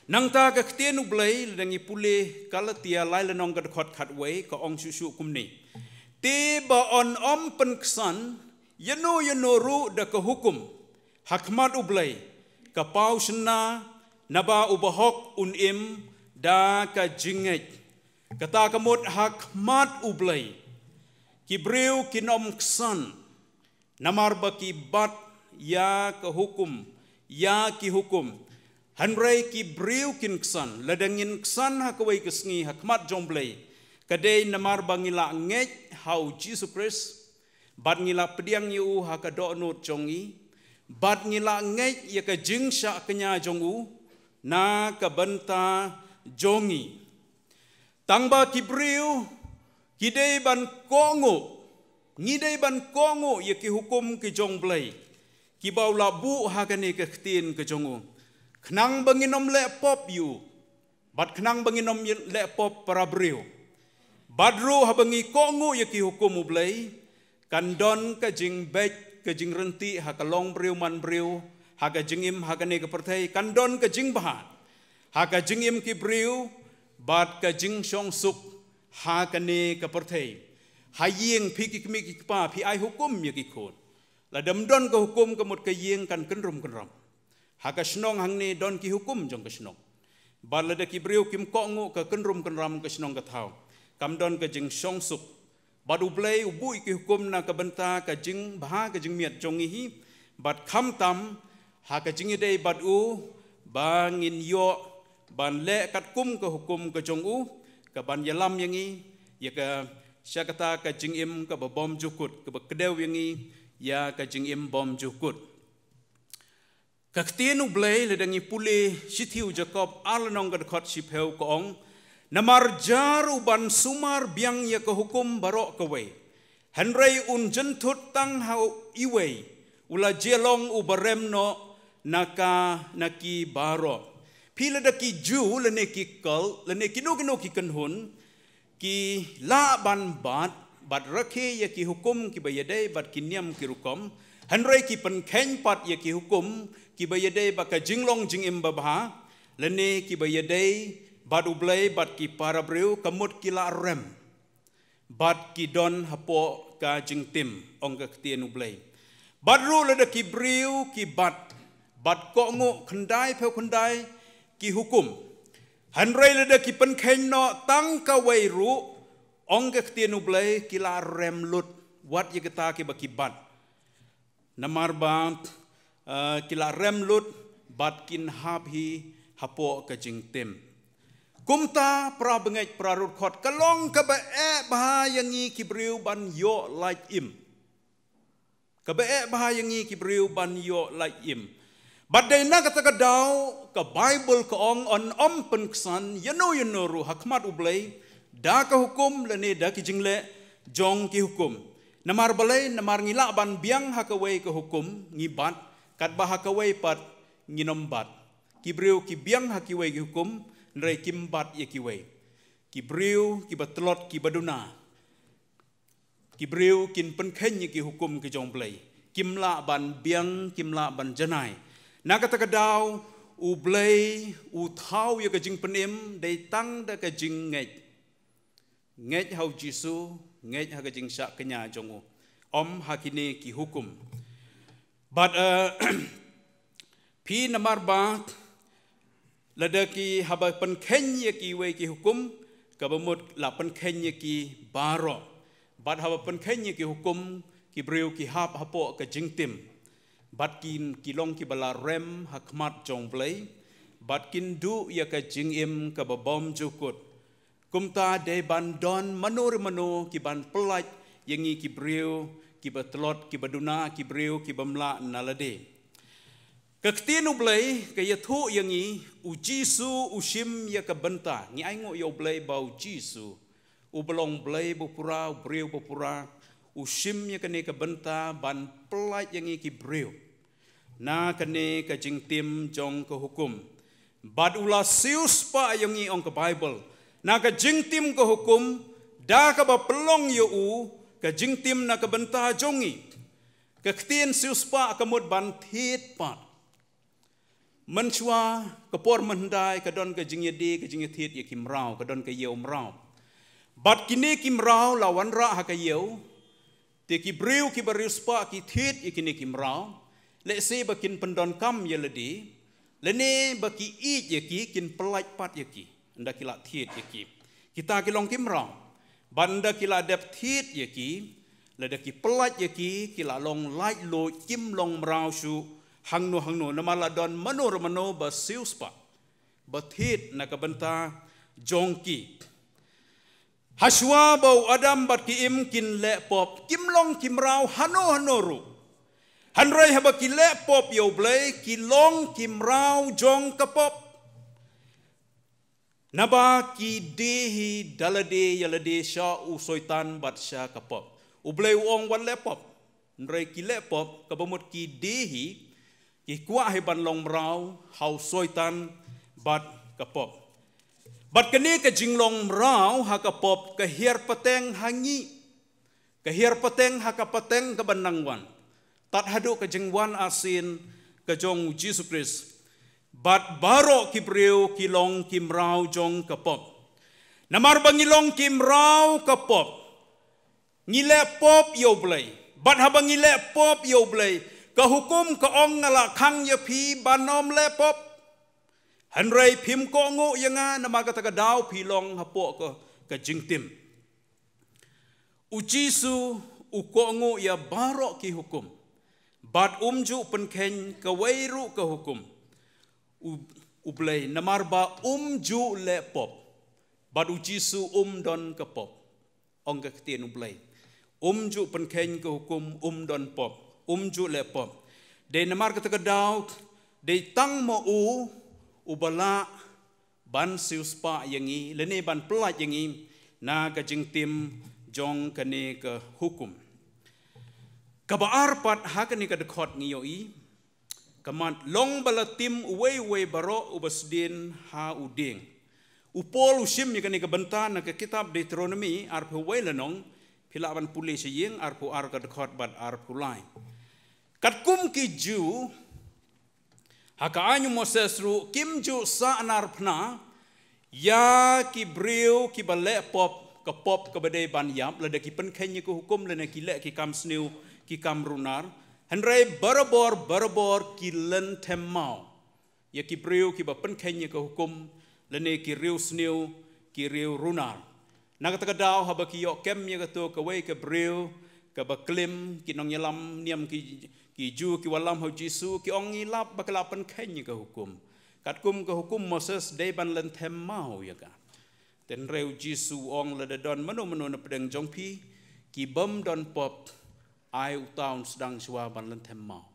Nangta ka ktien U Blei, lada ngi pule Galatia lai lynnong ka dkhot khatwei, ka ong shuh shuh kumne. Te ba yn ym pynksan ïano ïano ruh da ka hukum ha khmat U Blei, ka paw shynna, naba u bahok un im da ka jingngeit. Kata ka mut ha khmat U Blei ki briew kin ym ksan, namar ba ki bat ïa ka hukum, ïa ki hukum. Hynrei ki briew kin ksan, lada ngin ksan ha kawei ka sngi ha khmat jong Blei, ka dei namar ba ngi la ngeit ha U Jisu Khrist, bad ngi la pdiang ïa u ha ka dohnud jong ngi, bad ngi la ngeit ïa ka jingshah kñia jong u na ka bynta jong ngi. Tang ba ki briew ki dei ban kohnguh, ngi dei ban kohnguh ïa ki hukum ki jong Blei, kiba u la buh ha kane ka ktien ka jong u, khnang ba ngin ym leh pop ïa u, bad khnang ba ngin ym leh pop para briew. Bad ruh haba ngi kohnguh ïa ki hukum U Blei, kan don ka jingbeit ka jingryntih ha ka long briew man briew, ha ka jingim ha kane ka pyrthei, kan don ka jingbha ha ka jingim ki briew, bad ka jingshongsuk ha kane ka pyrthei. Ha ïing phi ki kmie ki kpa phi ai hukum ïa ki khun. Lada ym don ka hukum ka mut ka ïing kan kynrum kynram. Ha ka shnong hangne don ki hukum jong ka shnong. Bad lada ki briew kim kohnguh ka kynrum kynram ka shnong ka thaw. Kam don ka jingshongsuk. Bad U Blei u buh ïa ki hukum na ka bynta ka jingbha ka jingmiat jong ngi hi. Bad khamtam ha ka jingïadei bad u ba ngin ïoh ban leh katkum ka hukum ka jong u, ka ban ïalam ïa ngi ïa ka sha kata ka jingim kaba bymjukut, kaba kdew ïa ngi ïa ka jingim bymjukut. Ka ktien U Blei lada ngi pule shithi u Jakob ar lynnong ka dkhot shiphew ka ong, namar jar u ban sumar biang ïa ka hukum baroh kawei. Hynrei un jynthut tang ha iwei, u la jia long u barem noh na ka na ki baroh. Phi lada ki Jiw lane ki Kelt lane kino kino ki kynhun, ki lah ban bat, bad rakhe ïa ki hukum kiba ïadei bad ki niam ki rukom, hynrei ki pynkheiñ pat ïa ki hukum kiba ïadei bad ka jinglong jingim babha, lane kiba ïadei bad U Blei bad ki para briew, ka mut ki la rem. Bad ki don hapoh ka jingtim, ong ka ktien U Blei. Bad ruh lada ki briew ki bat, bad kohnguh khyndai phew khyndai ki hukum. Hynrei lada ki pynkheiñ noh tang kawei ruh, ong ka ktien U Blei, ki la rem lut, wat ïa kita kiba ki bat. Namar ba, eh, ki la rem lut, bad kin hap hi hapoh ka jingtim. Kumta para bangeit para rutkhot, ka long kaba eh bha ïa ngi ki briew ban ïoh lait im. Kaba eh bha ïa ngi ki briew ban ïoh lait im. Bad dei na kata ka daw ka Baibl ka ong, yn ym pynksan ïano ïano ruh ha khmat U Blei da ka hukum lane da ki jingleh jong ki hukum. Namar balei? Namar ngi lah ban biang ha kawei ka hukum ngi bat, katba ha kawei pat ngin ym bat. Ki briew ki biang ha kiwei ki hukum, hynrei kim bat ïa kiwei. Ki briew kiba tlot kiba duna, ki briew kin pynkheiñ ïa ki hukum ki jong U Blei, kim lah ban biang, kim lah ban janai. Na kata ka daw U Blei u thaw ïa ka jingpynim dei tang da ka jingngeit. Ngeit ha U Jisu, ngeit ha ka jingshah kñia jong u, ym ha kine ki hukum. Bad, eh, phi namar ba lada ki haba pynkheiñ ïa kiwei ki hukum, kaba mut la pynkheiñ ïa ki baroh. Bad haba pynkheiñ ïa ki hukum, ki briew ki hap hapoh ka jingtim. Bad kin ki long kiba la rem ha khmat jong U Blei, bad kin duh ïa ka jingim kaba bymjukut. Kumta dei ban don mano re mano ki ban pyllait ïa ngi ki briew kiba tlot, kiba duna, ki briew kiba mlah na lade. Ka ktien U Blei ka ïathuh ïa ngi, U Jisu u shim ïa ka bynta. Ngi ainguh ïa U Blei ba U Jisu, uba long Blei bapura, u briew bapura, u shim ïa kane ka bynta ban pyllait ïa ngi ki briew na kane ka jingtim jong ka hukum. Bad u la siewspah ïa ngi, ong ka Baibl, na ka jingtim ka hukum, da kaba pynlong ïa u ka jingtim na ka bynta jong ngi. Ka ktien siewspah ka mut ban thied pat. Mynshuwa ka por mynhyndai ka don ka jingïadei, ka jingïathied ïa ki mraw, ka don ka ïew mraw. Bad kine ki mraw la wanrah ha ka ïew, te ki briew kiba riewspah ki thied ïa kine ki mraw, lehse ba kin pyndonkam ïa lade, lane ba ki ïeit ïa ki, kin pyllait pat ïa ki ynda ki la thied ïa ki. Kita ki long ki mraw. Bad ynda ki la dep thied ïa ki, lada ki pyllait ïa ki, ki la long laitluid, kim long mraw shuh hangno hangno, namar la don mano re mano ba siewspah, ba thied na ka bynta jong ki. Hashwa ba u Adam bad ki Im kin leh pop, kim long ki mraw hano hano ruh. Hynrei haba ki leh pop ïa U Blei, ki long ki mraw jong ka pop. Naba ki die hi da lade ïa lade sha u Soitan bad sha ka pop. U Blei u ong wat leh pop. Hynrei ki leh pop, kaba mut ki die hi, ki kwah hi ban long mraw ha u Soitan bad ka pop. Bad kane ka jinglong mraw ha ka pop ka hiar pateng ha ngi. Ka hiar pateng ha ka pateng kaba nang wan. tad haduh ka jingwan arsien ka jong u Jisu Khrist. Bad baroh ki briew ki long ki mraw jong ka pop. Namar ba ngi long ki mraw ka pop, ngi leh pop ïa u Blei. Bad haba ngi leh pop ïa u Blei, ka hukum ka ong, nga la khang ïa phi ban ym leh pop. Hynrei phim kohnguh ïa nga, namar kata ka daw phi long hapoh ka, ka jingtim. U Jisu u kohnguh ïa baroh ki hukum. Bad um ju pynkheiñ kawei ruh ka hukum, u, u Blei, namar ba um ju leh pop. Bad u Jisu um don ka pop. Ong ka ktien u Blei, um ju pynkheiñ ka hukum, um don pop, um ju leh pop. Dei namar kata ka daw, dei tang ma u uba lah ban siewspah ïa ngi, lane ban pyllait ïa ngi na ka jingtim jong kane ka hukum. Kaba ar pat, ha kane ka dkhot ngi ïohi, ka mat, long ba la tim uwei uwei baroh uba sdien ha u dieng. U Paul u shim ïa kane ka bynta na ka kitab Deuteronomi arphew wei lynnong, phi lah ban pule sha ïing, arphew ar ka dkhot bad arphew lai. Katkum ki Jiw, ha ka aiñ u Moses ruh, kim ju sahnarphna ïa ki briew kiba leh pop, ka pop kaba dei ban ïap, lada ki pynkheiñ ïa ka hukum, lane ki leh ki kam sniew, ki kam runar. Hynrei barabor, barabor ki lynthem maw ïa ki briew kiba pynkheiñ ïa ka hukum, lane ki riewsniew, ki riewrunar. Na kata ka daw, haba ki ïoh kem ïa kato kawei ka briew kaba klim, ki nongïalam niam ki, ki Jiw ki wallam ha u Jisu, ki ong, ngi lap ba ka la pynkheiñ ïa ka hukum. Katkum ka hukum Moses dei ban lynthem maw ïa ka. Hynrei u Jisu u ong, lada don mano mano na pdeng jong phi ki bym don pop, ai uta un sdang shuwa ban lynthem maw.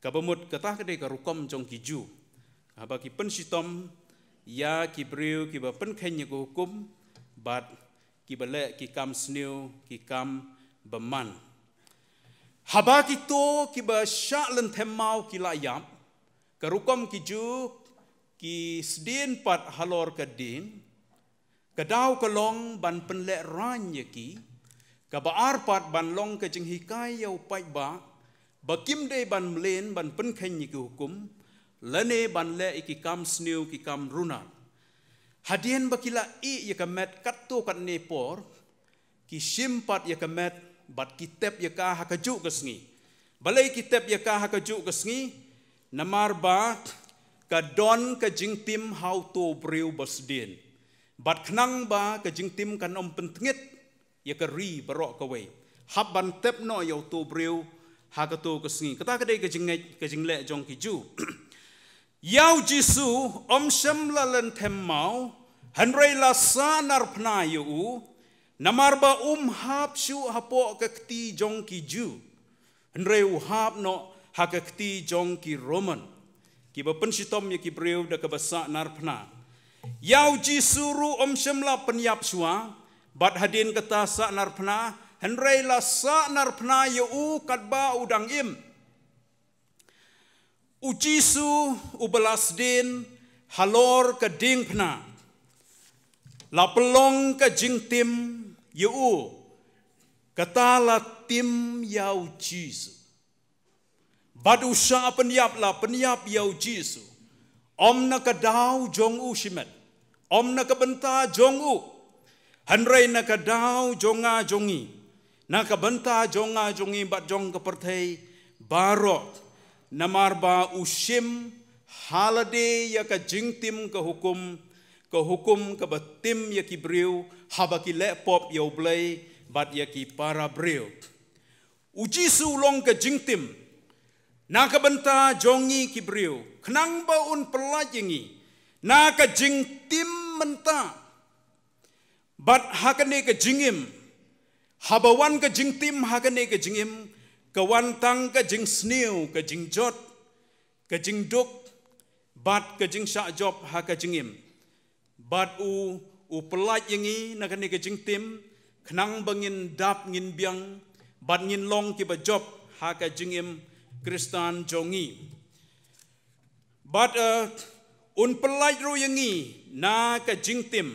Kaba mut kata ka dei ka rukom jong ki Jiw, haba ki pynshitom ïa ki briew kiba pynkheiñ ïa ka hukum, bad kiba leh ki kam sniew, ki kam bymman. Haba kito kiba shah lynthem maw ki la ïap, ka rukom ki Jiw ki sdien pat halor ka dieng. Ka daw ka long ban pynlehraiñ ïa ki. Kaba ar pat, ban long ka jinghikai ïa u paidbah ba kim dei ban mlien ban pynkheiñ ïa ki hukum, lane ban leh ïa ki kam sniew, ki kam runar. Hadien ba ki la ïeh ïa ka met katto katne por, ki shim pat ïa ka met bad ki tep ïa ka ha kajuh ka sngi. Balei ki tep ïa ka ha kajuh ka sngi? Namar ba ka don ka jingtim ha uto u briew ba sdien. Bad khnang ba ka jingtim kan ym pyntngit ïa ka ri baroh kawei, hap ban tep noh ïa uto u briew ha kato ka sngi. Kata ka dei ka jingngeit, ka jingleh jong ki Jiw. Ïa u Jisu ym shym la lynthem maw, hynrei la sahnarphna ïa u, namar ba um hap shuh hapoh ka kti jong ki Jiw, hynrei u hap noh ha ka kti jong ki Roman, kiba pynshitom ïa ki briew da kaba sahnarphna. Ïa u Jisu ruh ym shym la pynïap shuwa bad hadien kata sahnarphna, hynrei la sahnarphna ïa u katba u dang im. U Jisu uba la sdien halor ka diengphna, la pynlong ka jingtim ïa u. Kata la tim ïa u Jisu. Bad u shah pynïap, la pynïap ïa u Jisu, ym na ka daw jong u shimet, ym na ka bynta jong u, hynrei na ka daw jong nga jong ngi, na ka bynta jong nga jong ngi bad jong ka pyrthei baroh. Namar ba u shim ha lade ïa ka jingtim ka hukum, ka hukum kaba tim ïa ki briew haba ki leh pop ïa u Blei bad ïa ki para briew. U Jisu u long ka jingtim na ka bynta jong ngi ki briew, khnang ba un pyllait ïa ngi na ka jingtim mynta bad ha kane ka jingim. Haba wan ka jingtim ha kane ka jingim, ka wan tang ka jingsniew, ka jingjot, ka jingduk bad ka jingshah jop ha ka jingim. Bad u, u pyllait ïa ngi na kane ka jingtim, khnang ba ngin dap, ngin biang bad ngin long kiba jop ha ka jingim Khristan jong ngi. Bad, eh, un pyllait ruh ïa ngi na ka jingtim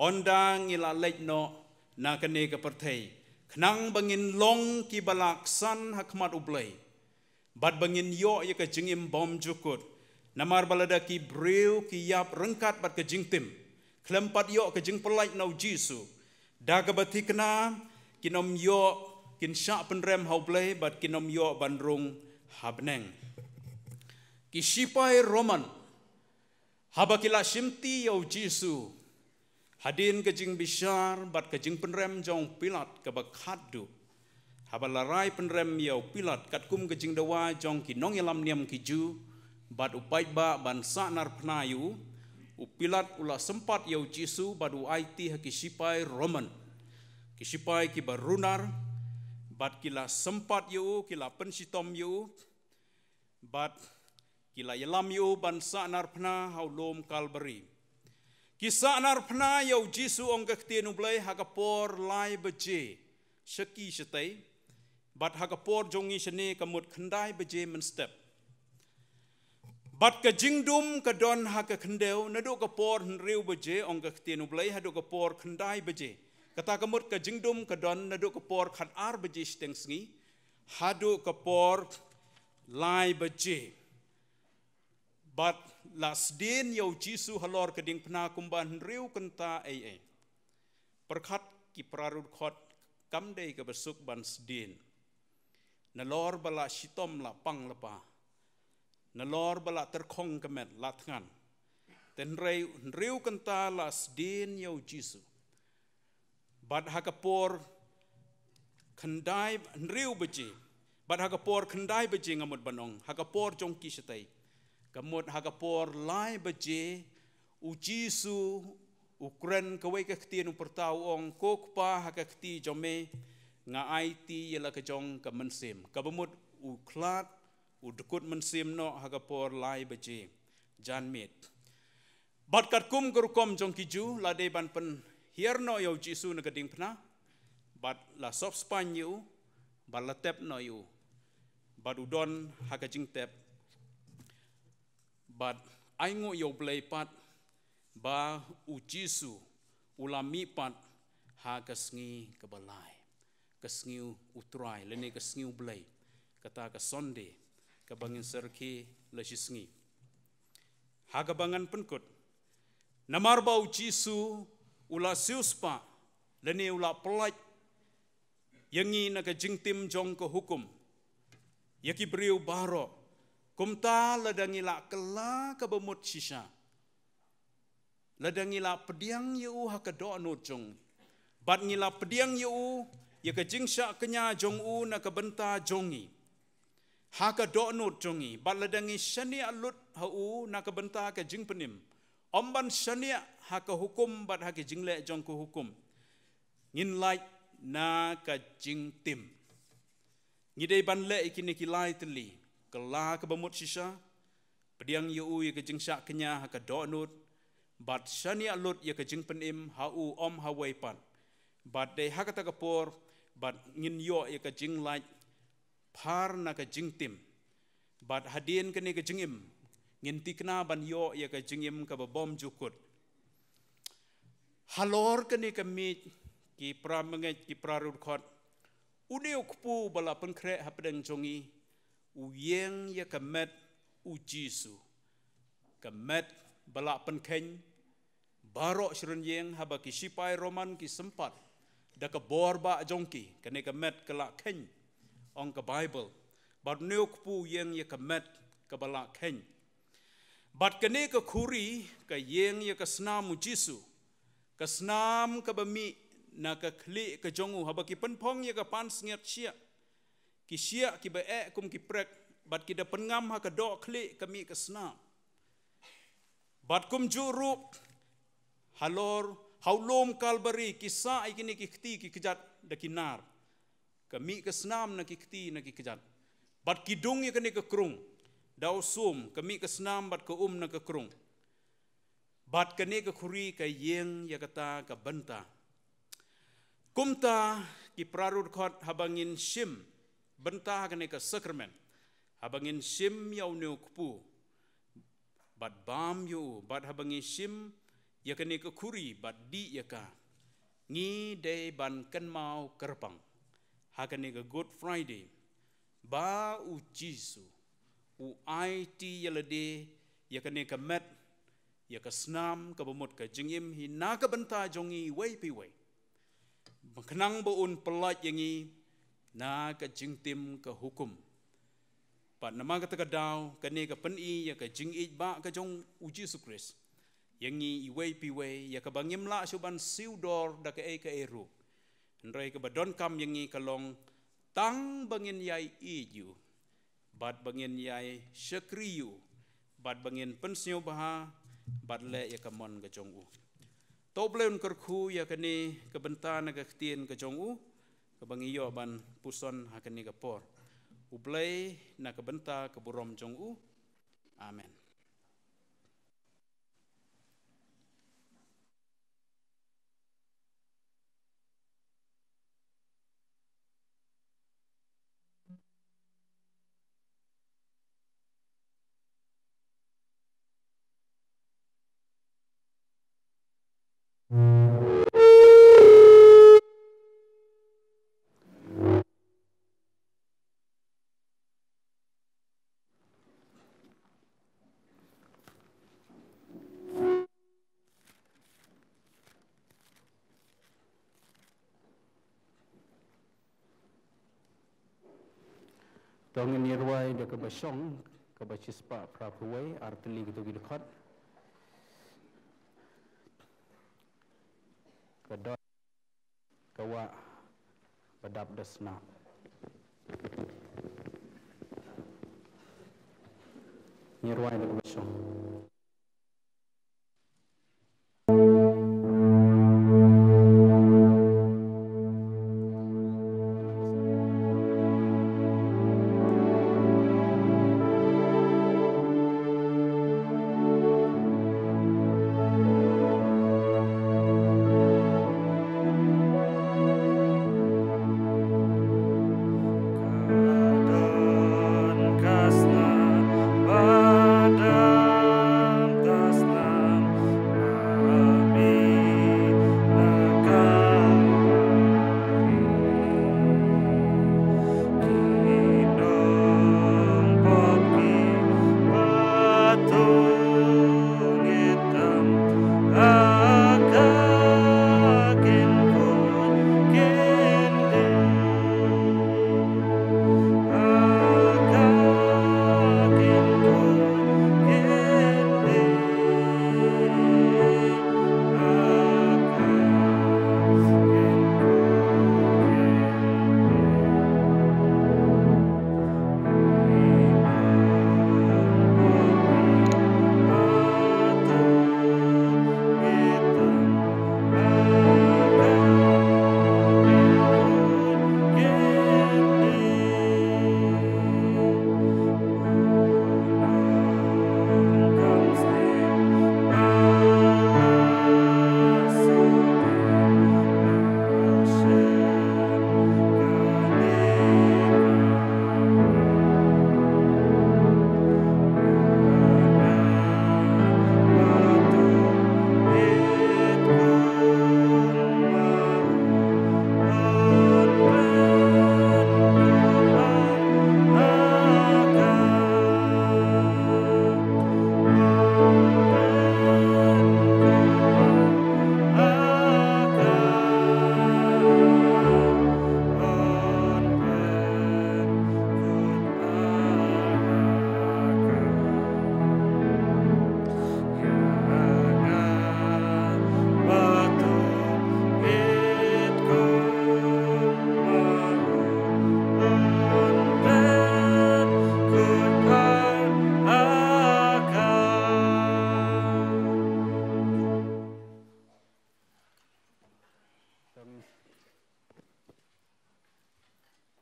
ynda ngi la leit noh na kane ka pyrthei. Khnang ba ngin long ki ba la ksan ha khmat U Blei, bad ba ngin ïoh ïa ka jingim bymjukut. Namar ba lada ki briew ki ïap ryngkat bad ka jingtim, khlem pat ïoh ka jingpyllait na U Jisu, da kaba thikna kin ym ïoh, kin shah pynrem ha U Blei bad kin ym ïoh ban rung ha bneng. Ki sipai Roman, haba ki la shimti ïa U Jisu, hadien ka jingbishar bad ka jingpynrem jong u Pilat kaba khatduh, haba la rai pynrem ïa u Pilat katkum ka jingdawa jong ki nongïalam niam ki Jiw bad u paidbah ban sahnarphna ïa u, u Pilat u la sympat ïa U Jisu bad u aiti ha ki sipai Roman, ki sipai kiba runar, bad ki la sympat ïa u, ki la pynshitom ïa u, bad ki la ïalam ïa u ban sahnarphna ha u lum Kalbari. Ki sahnarphna ïa U Jisu, ong ka Ktien U Blei, ha ka por lai baje sha ki shatei, bad ha ka por jong ngi shane ka mut khyndai baje mynstep. Bad ka jingdum ka don ha ka khyndew naduh ka por hynriew baje, ong ka Ktien U Blei, haduh ka por khyndai baje. Kata ka mut ka jingdum ka don naduh ka por khatar baje shiteng sngi haduh ka por lai baje. Bad la sdien ïa U Jisu halor ka diengphna kumba hynriew kynta eiei. Pyrkhat ki para dkhot, kam dei kaba suk ban sdien. Nalor ba la shitom la pang la pa, nalor ba la tyrkhong ka met la thngan, te hynrei hynriew kynta la sdien ïa U Jisu. Bad ha ka por khyndai, hynriew baje, bad ha ka por khyndai baje, nga mut ban ong, ha ka por jong ki shatei, ka mut ha ka por lai baje, U Jisu u kren kawei ka ktien, u pyrta, u ong, Ko Kpa, ha ka kti jong me nga aiti ïa la ka jong ka mynsiem. Kaba mut u khlad, u dkut mynsiem noh ha ka por lai baje janmiet. Bad katkum ka rukom jong ki Jiw, la dei ban pynhiar noh ïa U Jisu na ka diengphna, bad la sop spaiñ ïa u, bad la tep noh ïa u, bad u don ha ka jingtep. Bad ainguh ïa U Blei pat ba U Jisu u la mih pat ha ka sngi kaba lai, ka sngi U Trai lane ka sngi U Blei, kata ka Sunday kaba ngin sa rkhie la shi sngi. Ha kaba ngan pynkut, namar ba U Jisu u la siewspah lane u la pyllait ïa ngi na ka jingtim jong ka hukum, ïa ki briew baroh, kumta lada ngi la kylla kaba mut shisha, lada ngi la pdiang ïa u ha ka dohnud jong ngi, bad ngi la pdiang ïa u ïa ka jingshah kñia jong u na ka bynta jong ngi ha ka dohnud jong ngi, bad lada ngi shaniah lut ha u na ka bynta ka jingpynim, ym ban shaniah ha ka hukum bad ha ka jingleh jong ka hukum, ngin lait na ka jingtim. Ngi dei ban leh ïa kine ki lai tylli, kylla kaba mut shisha, pdiang ïa u ïa ka jingshah kñia ha ka dohnud, bad shaniah lut ïa ka jingpynim ha u ym ha wei pat. Bad dei ha kata ka por bad ngin ïoh ïa ka jinglait phar na ka jingtim. Bad hadien kane ka jingim, ngin thikna ban ïoh ïa ka jingim kaba bymjukut. Halor kane ka miej, ki para bangeit, ki para dkhot, une u kpu ba la pynkhreh hapdeng jong ngi u ïeng ïa ka met U Jisu, ka met ba la pynkheiñ baroh shi rynïeng haba ki sipai Roman ki sympat da ka bor ba jong ki, kane ka met ka la kheiñ, ong ka Baibl. Bad une u kpu u ïeng ïa ka met kaba la kheiñ. Bad kane ka khuri ka ïeng ïa ka snam U Jisu, ka snam kaba mih na ka khlieh ka jong u, haba ki pynphong ïa ka pansngiat shiah, ki shiah kiba eh kum ki prek, bad ki da pynngam ha ka dohkhlieh ka mih ka snam. Bad kumjuh ruh halor, ha u lum Kalbari, ki sah ïa kine ki kti ki kjat da ki nar, ka mih ka snam na ki kti na ki kjat. Bad ki dung ïa kane ka krung da u sum, ka mih ka snam bad ka um na ka krung. Bad kane ka khuri ka ïeng ïa kata ka bynta. Kumta, ki para dkhot, haba ngin shim bynta ha kane ka sakramen, haba ngin shim ïa une u kpu bad bam ïa u, bad haba ngi shim ïa kane ka khuri bad dih ïa ka, ngi dei ban kynmaw kyrpang. ha kane ka Good Friday, ba u Jisu u aiti ïa lade ïa kane ka met, ïa ka snam kaba mut ka jingim hi na ka bynta jong ngi iwei pa iwei, khnang ba un pyllait ïa ngi na ka jingtim ka hukum. Bad namar kata ka daw, kane ka pyni ïa ka jingïeit ba ka jong u Jisu Khrist ïa ngi iwei pa iwei, ïa kaba ngim lah shuh ban siew dor da kaei kaei ruh. Hynrei kaba donkam ïa ngi ka long tang ba ngin ïai ïeit ïa u, bad ba ngin ïai shakri ïa u, bad ba ngin pynsngewbha bad leh ïa ka mon ka jong u. To U Blei un kyrkhu ïa kane ka bynta na ka ktien ka jong u, kaba ngi ïoh ban puson ha kane ka por. U Blei na ka bynta ka burom jong u. Amen. To ngin ïa rwai da kaba shong, kaba shispah phra phew wei, ar tylli kito ki dkhot. Ka dot, ka wah ba dap da snam. Ngi rwai da kaba shong.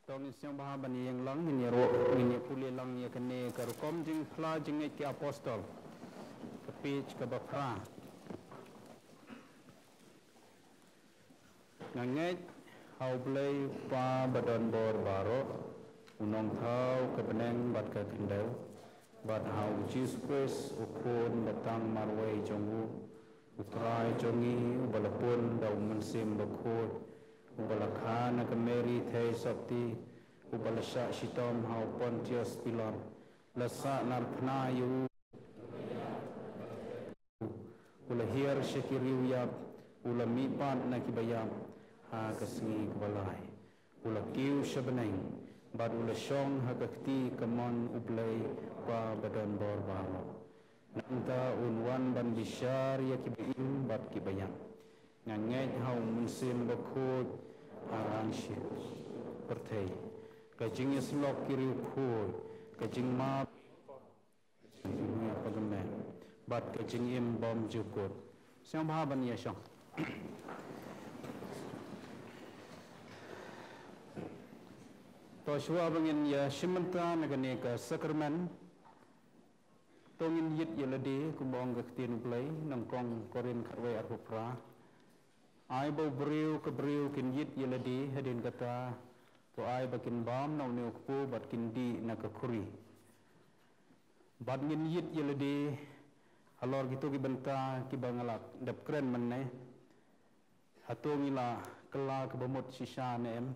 To ngin sngewbha ban ïeng lang, ngin ïaroh, ngin ïapule lang ïa kane ka rukom jingphla jingngeit ki apostol, ka page kaba phra. Nga ngeit ha U Blei Kpa ba don bor baroh, u Nongthaw ka bneng bad ka khyndew, bad ha U Jisu Khrist u Khun ba tang marwei jong u, U Trai jong ngi, uba la pun da U Mynsiem Bakhuid, Uba la kha na ka Mary Theisotti, uba la shah shitom ha u Pontius Pilat, la sahnarphna ïa u, u la hiar sha ki riewïap, u la mihpat na kiba ïap ha ka sngi kaba lai. U la kiew sha bneng, bad u la shong ha ka kti kamon U Blei Kpa badonbor baroh. Nangta un wan ban bishar ïa kiba im bad kiba ïap. Nga ngeit ha u Mynsiem Bakhuid, ha ka jingïasyllok ki riewkhuid, ka jingmap, bad ka jingim bymjukut. Sngewbha ban ïashong. To shuwa ba ngin ïashim bynta na kane ka sakramen. To ngin ïit ïa lade kumba ong ka ktien U Blei, nyngkong Korinth khatwei arphew phra. Ai ba u briew ka briew kin ïit ïa lade, hadien kata to ai ba kin bam na une u kpu bad kin dih na ka khuri. Bad ngin ïit ïa lade halor kito ki bynta kiba nga la dep kren mynne. Hato ngi la kylla kaba mut shisha ne em?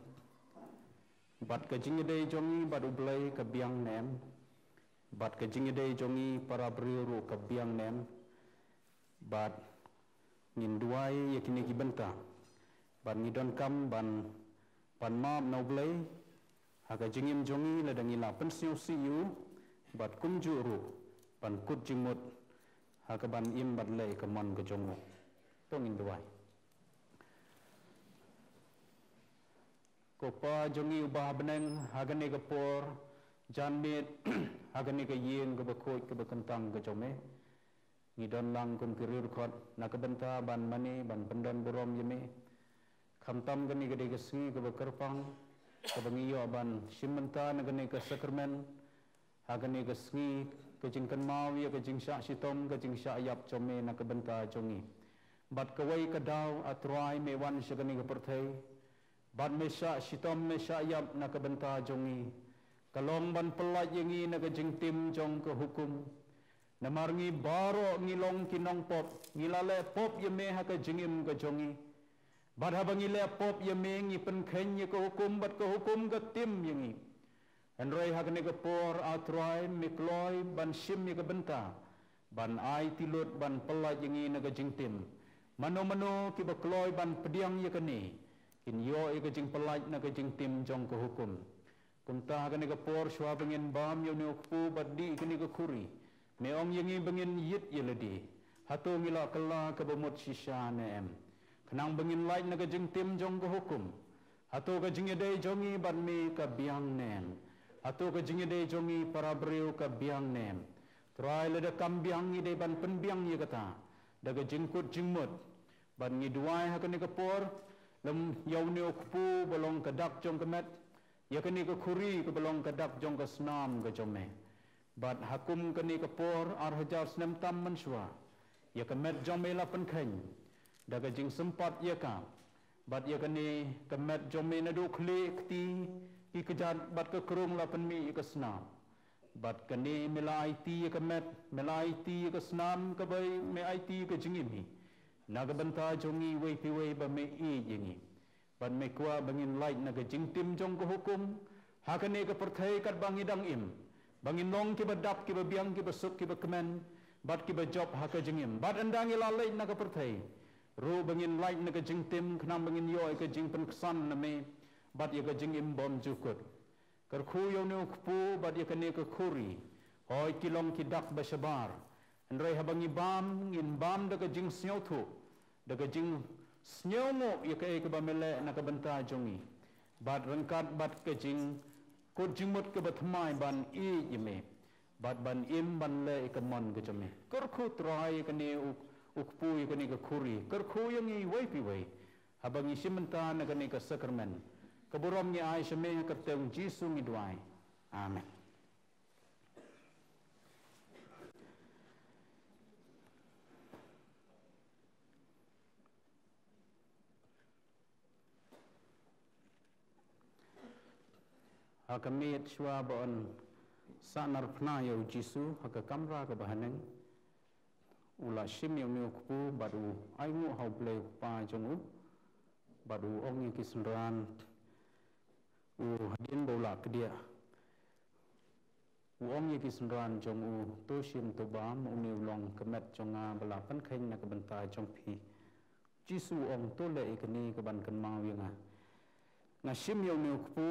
Bad ka jingïadei jong ngi bad U Blei ka biang ne em? Bad ka jingïadei jong ngi para briew ruh ka biang ne em? Bad ngin duwai ïa kine ki bynta. Bad ngi donkam ban pan map na U Blei ha ka jingim jong ngi lada ngi la pynsngewsih ïa u, bad kumjuh ruh ban kut jingmut ha ka ban im bad leh ka mon ka jong u. To ngin duwai. Ko Pa jong ngi uba ha bneng, ha kane ka por janmiet, ha kane ka ïing kaba khuid kaba kyntang ka jong me, ngi don lang kum ki riewdkhot na ka bynta ban mane ban pyndon burom ïa me. Khamtam kane ka dei ka sngi kaba kyrpang kaba ngi ïoh ban shim bynta na kane ka sakramen. Ha kane ka sngi ka jingkynmaw ïa ka jingshah shitom ka jingshah ïap jong me na ka bynta jong ngi. Bad kawei ka daw, A Trai, me wan sha kane ka pyrthei. Bad me shah shitom me shah ïap na ka bynta jong ngi. Ka long ban pyllait ïa ngi na ka jingtim jong ka hukum. Namar ngi baroh ngi long ki nongpop, ngi la leh pop ïa me ha ka jingim ka jong ngi. Bad haba ngi leh pop ïa me ngi pynkheiñ ïa ka hukum bad ka hukum ka tim ïa ngi. Hynrei ha kane ka por, A Trai, me kloi ban shim ïa ka bynta ban aiti lut ban pyllait ïa ngi na ka jingtim. Mano mano kiba kloi ban pdiang ïa kane kin ïoh ïa ka jingpyllait na ka jingtim jong ka hukum. Kumta ha kane ka por shuwa ba ngin bam ïa une u kpu bad dih kane ka khuri, me ong ïa ngi ba ngin ïit ïa lade. Hato ngi la kylla kaba mut shisha ne em? Khnang ba ngin lait na ka jingtim jong ka hukum. Hato ka jingïadei jong ngi bad me ka biang ne em? Hato ka jingïadei jong ngi para briew ka biang ne em? Trai, lada kam biang ngi dei ban pynbiang ïa kata da ka jingkut jingmut. Bad ngi duwai ha kane ka por lem ïa une u kpu ba long ka dak jong ka met, ïa kane ka khuri kaba long ka dak jong ka snam ka jong me. Bad ha kum kane ka por ar hajar snem tam mynshuwa, ïa ka met jong me la pynkheiñ da ka jingsympat ïa ka. Bad ïa kane ka met jong me naduh khlieh kti ki kjat bad ka krung la pynmih ïa ka snam. Bad kane me la aiti ïa ka met, me la aiti ïa ka snam kaba me aiti ïa ka jingim hi na ka bynta jong ngi iwei pa iwei ba me ïeit ïa ngi. Bad me kwah ba ngin lait na ka jingtim jong ka hukum ha kane ka pyrthei katba ngi dang im, ba ngin long kiba dap, kiba biang, kiba suk, kiba kmen bad kiba jop ha ka jingim. Bad ynda ngi la leit na ka pyrthei ruh ba ngin lait na ka jingtim khnang ba ngin ïoh ïa ka jingpynksan na me bad ïa ka jingim bymjukut. Kyrkhu ïa une u kpu bad ïa kane ka khuri. Hooid, ki long ki dak ba shabar, hynrei haba ngi bam ngin bam da ka jingsngewthuh, da ka jingsngewnguh ïa kaei kaba me leh na ka bynta jong ngi, bad ryngkat bad ka jingkut jingmut kaba thymmai ban ïeit ïa me bad ban im ban leh ïa ka mon ka jong me. Kyrkhu Trai ïa kane u, u kpu, ïa kane ka khuri. Kyrkhu ïa ngi iwei pa iwei haba ngi shim bynta na kane ka sakramen. Ka burom ngi ai sha me, ha ka kyrteng Jisu ngi duwai. Amen. Ha ka miet shuwa ba yn sahnarphna ïa u Jisu ha ka kamra kaba haneng, u la shim ïa une u kpu bad u ainguh ha U Blei u Kpa jong u. Bad u ong ïa ki synran, u hadien ba u la kdiah, u ong ïa ki synran jong u, to shim to bam, une u long ka met jong nga ba la pynkheiñ na ka bynta jong phi. Jisu u ong, to leh ïa kane kaban kynmaw ïa nga. Nga shim ïa une u kpu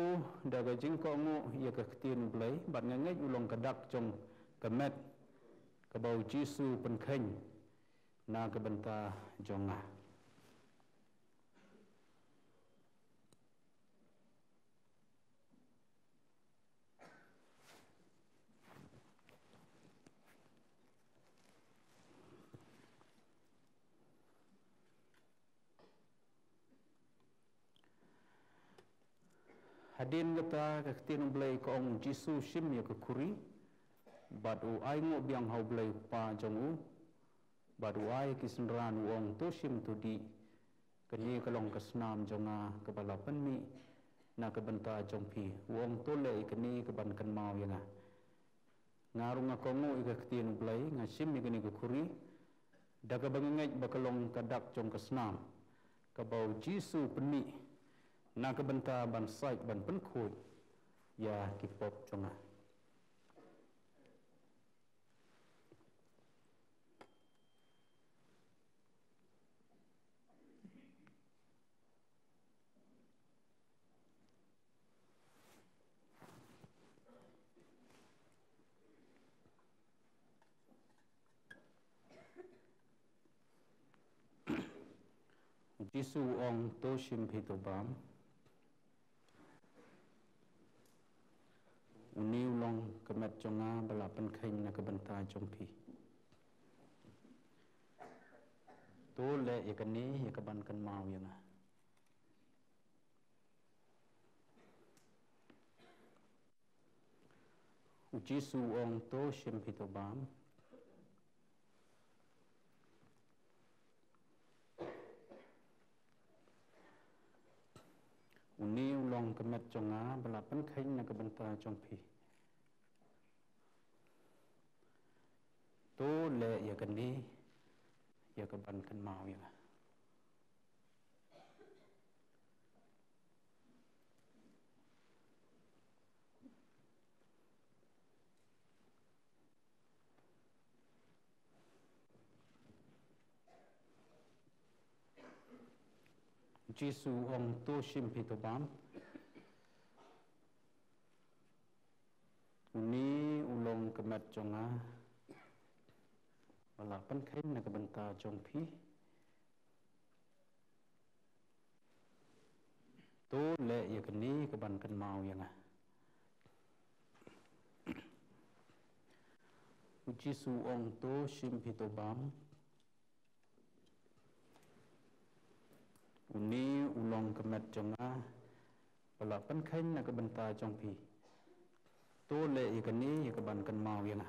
da ka jingkohnguh ïa ka ktien u Blei, bad nga ngeit u long ka dak jong ka met kaba u Jisu u pynkheiñ na ka bynta jong nga. Hadien kata ka ktien u Blei ka ong, Jisu u shim ïa ka khuri, bad u ainguh biang ha u Blei u Kpa jong u, bad u ai ki synran, u ong, to shim to dih. Kane ka long ka snam jong nga kaba la pynmih na ka bynta jong phi. U ong, to leh ïa kane kaban kynmaw ïa nga. Nga ruh nga kohnguh ïa ka ktien u Blei, nga shim ïa kane ka khuri da kaba nga ngeit ba ka long ka dak jong ka snam kaba u Jisu u pynmih na ka bynta ban sait ban pynkhuid ïa ki pop jong nga. Jisu u ong, to shim phi to bam. Une u long ka met jong nga ba la pynkheiñ na ka bynta jong phi. To leh ïa kane ïa kaban kynmaw ïa nga. U Jisu u ong, to shim phi to bam. Une u long ka met jong nga ba la pynkheiñ na ka bynta jong phi. To leh ïa kane ïa kaban kynmaw ïa nga. Jisu u ong, to shim phi to bam. Une u long ka met jong nga ba la pynkheiñ na ka bynta jong phi. To leh ïa kane kaban kynmaw ïa nga. U Jisu u ong, to shim phi to bam. Une u long ka met jong nga ba la pynkheiñ na ka bynta jong phi. To leh ïa kane ïa kaban kynmaw ïa nga.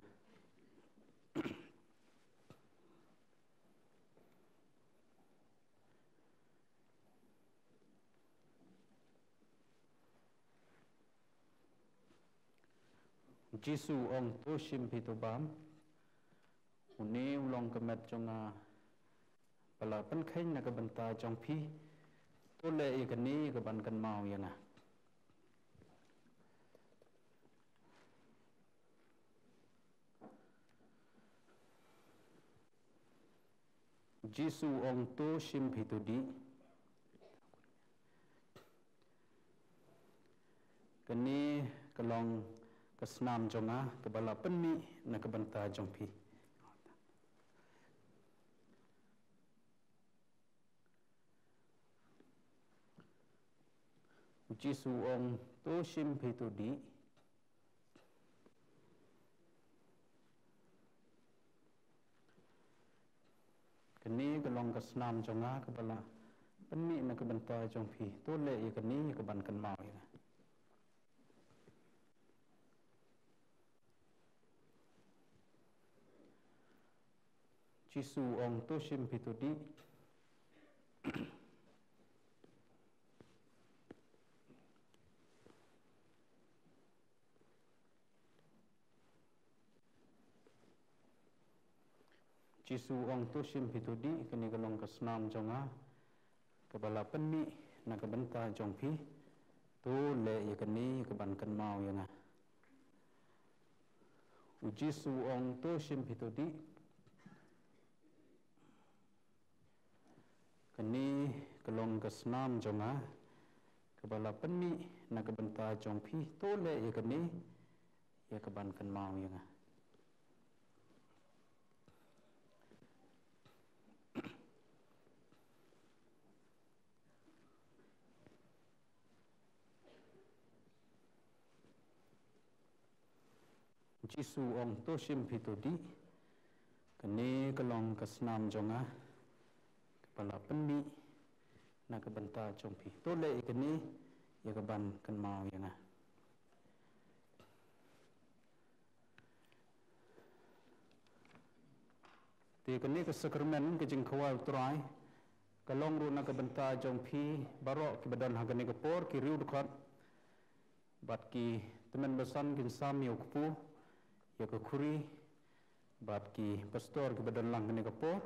Jisu u ong, to shim phi to bam. Une u long ka met jong nga ba la pynkheiñ na ka bynta jong phi. To leh ïa kane ïa kaban kynmaw ïa nga. Jisu u ong, to shim phi to dih. Kane ka long ka snam jong nga kaba la pynmih na ka bynta jong phi. U Jisu u ong, to shim phi to dih. Kane ka long ka snam jong nga kaba la pynmih na ka bynta jong phi. To leh ïa kane ïa kaban kynmaw ïa nga. Jisu u ong, to shim phi to dih. Jisu u ong, to shim phi to dih, kane ka long ka snam jong nga kaba la pynmih na ka bynta jong phi, to leh ïa kane ïa ka ban kynmaw ïa nga. U Jisu u ong, to shim phi to dih. Kane ka long ka snam jong nga, kaba la pynmih na ka bynta jong phi, to leh ïa kane ïa ka ban kynmaw ïa nga. Jisu u ong, to shim phi to dih. Kane ka long ka snam jong nga, kaba la pynmih na ka bynta jong phi. To leh ïa kane ïa ka ban kynmaw ïa nga. Te kane ka sakramen ka jingkhawai u Trai, ka long ruh na ka bynta jong phi baroh kiba don ha kane ka por, ki riew dkhot bad ki tymmen basan kin sam ïa u kpu, ïa ka khuri, bad ki pastor kiba don lang kane ka por,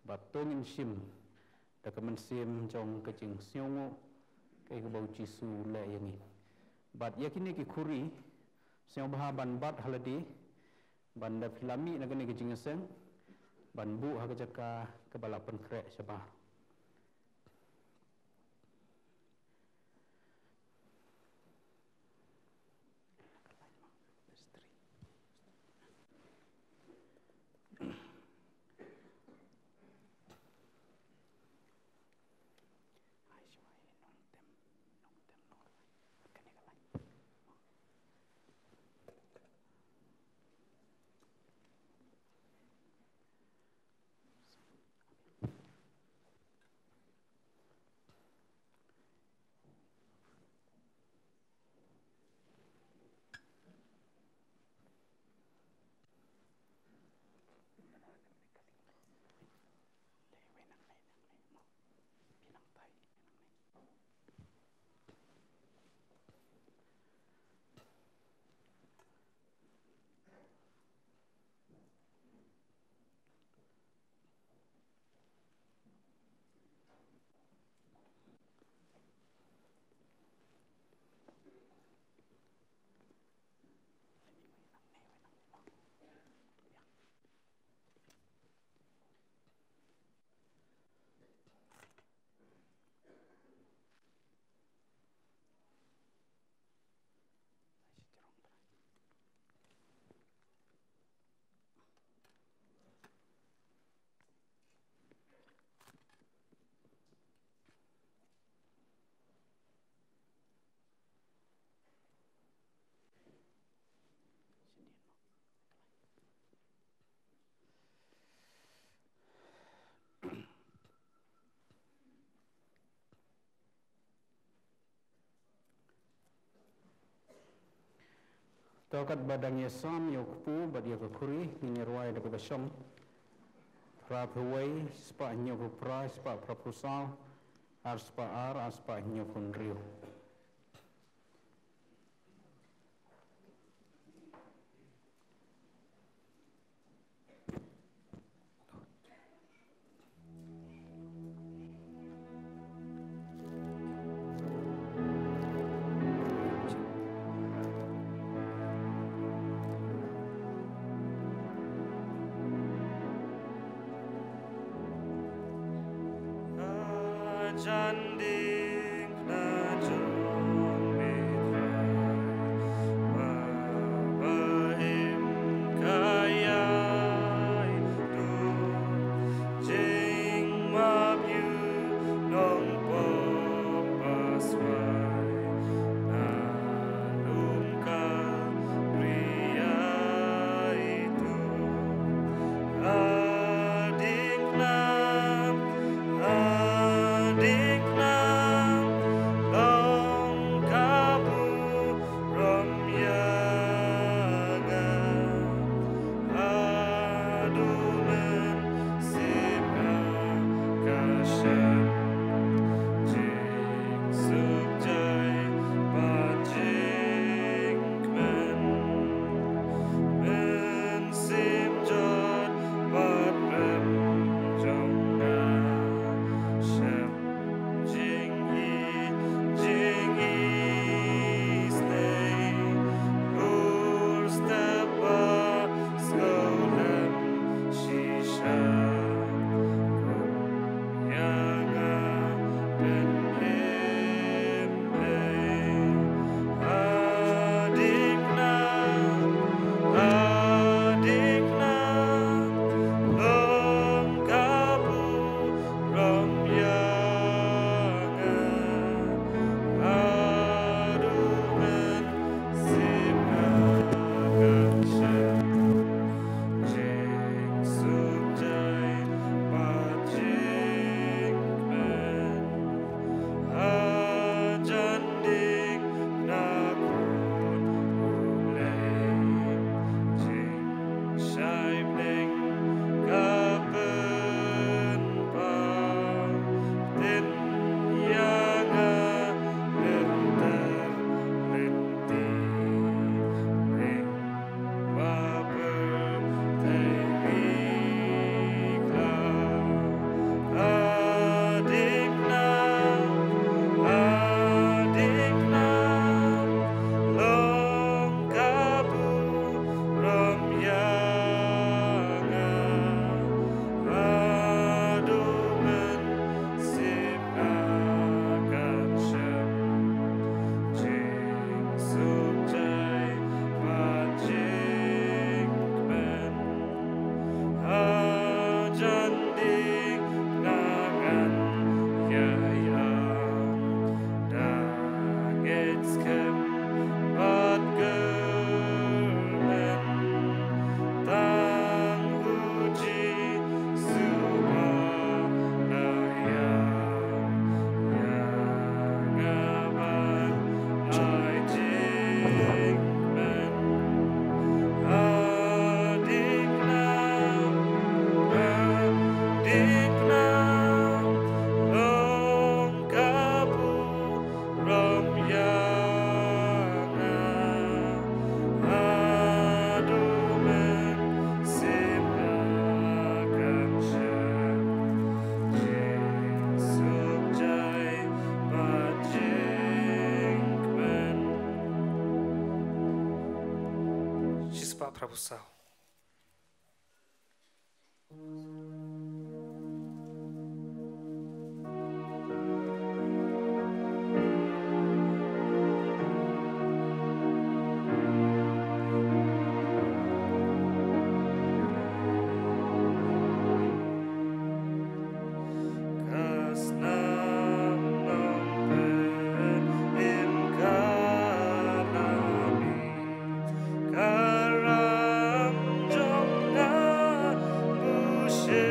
bad to ngin shim da ka mynsiem jong ka jingsngewnguh, kaei kaba u Jisu u leh ïa ngi. Bad ïa kine ki khuri, sngewbha ban bat ha lade, ban da phi la mih na kane ka jingïaseng, ban buh ha ka jaka kaba la pynkhreh shabar. To katba dang ïasam ïa u kpu bad ïa ka khuri, ngin ïa rwai da kaba shong. Phra phew wei, spah hynñiew phew phra, spah phra phew saw, ar spah ar, ar spah hynñiew phew hynriew. Arphew saw. Ka snam Nongpynim ka la mih, ka ram jong nga bushit.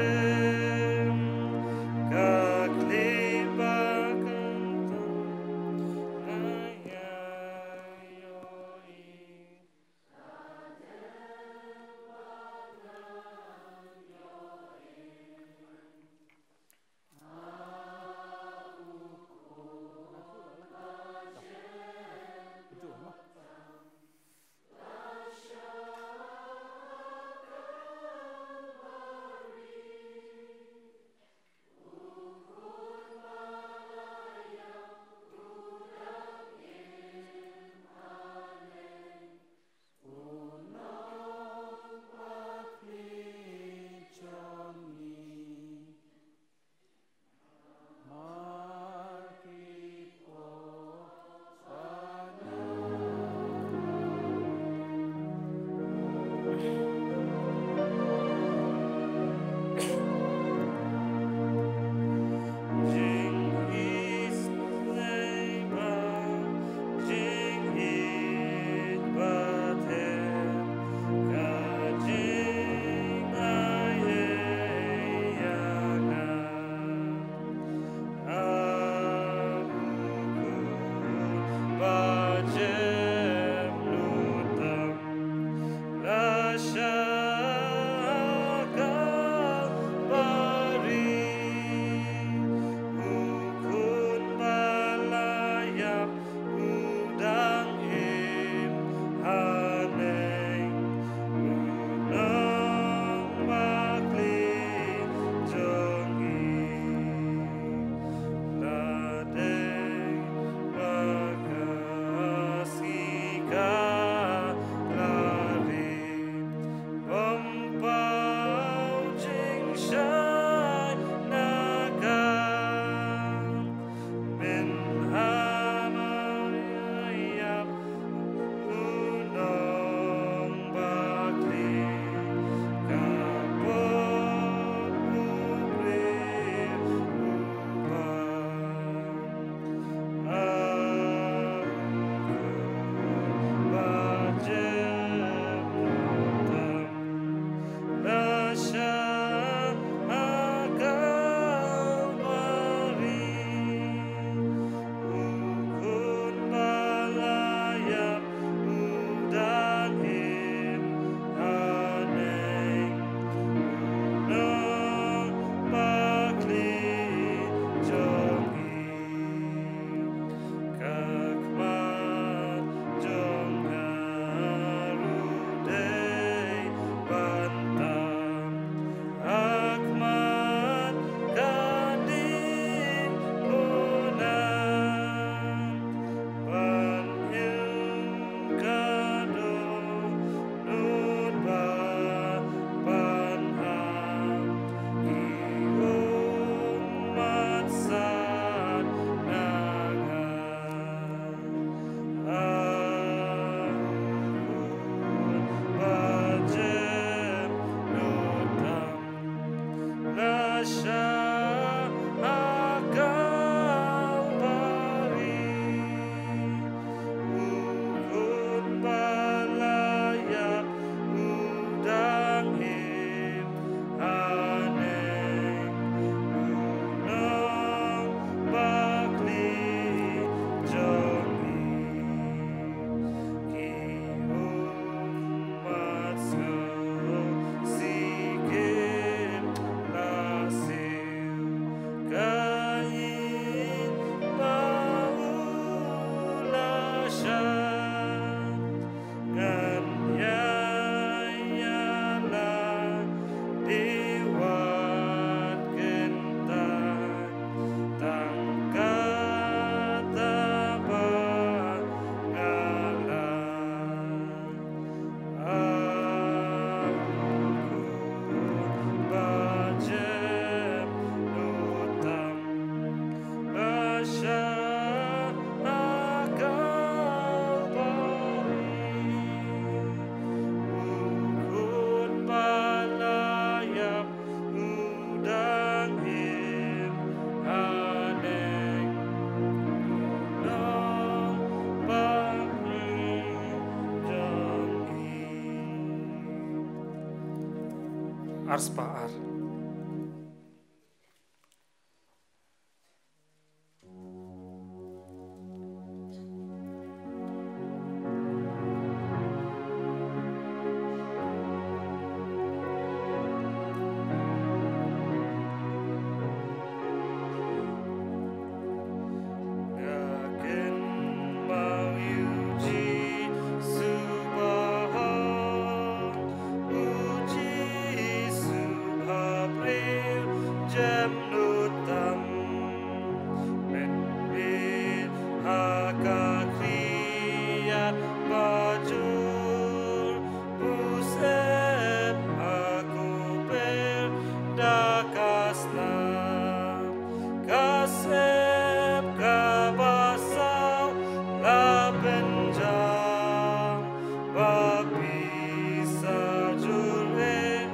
Ar spah ar. Nga kynmaw ïa u Jisu ba hok, u Jisu ba briew jemnud tam. Mynmiet ha ka khlieh ba jur, u sep ha ka kper da ka snam. Ka sep kaba saw la pynjah, ba pisa jur ïa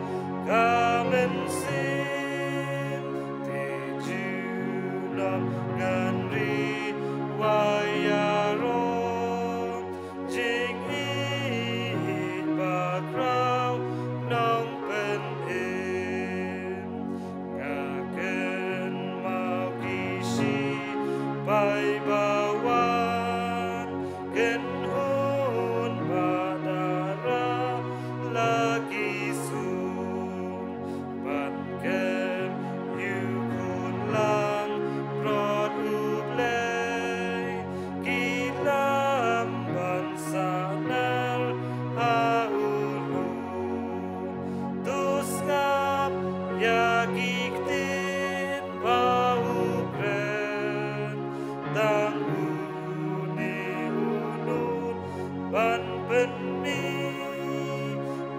ka mynsiem. Te junom ngan ri wa ïaroh, jingïeit ba khraw nongpynim. Nga kynmaw ki shipai ba wan, kynhun bad dara la ki sum. Ban kem ïa u khun langbrot U Blei, ki lam ban sahnarphna ha u lum. To sngap ïa ki ktien ba u kren, tang une u nud ban pynmih.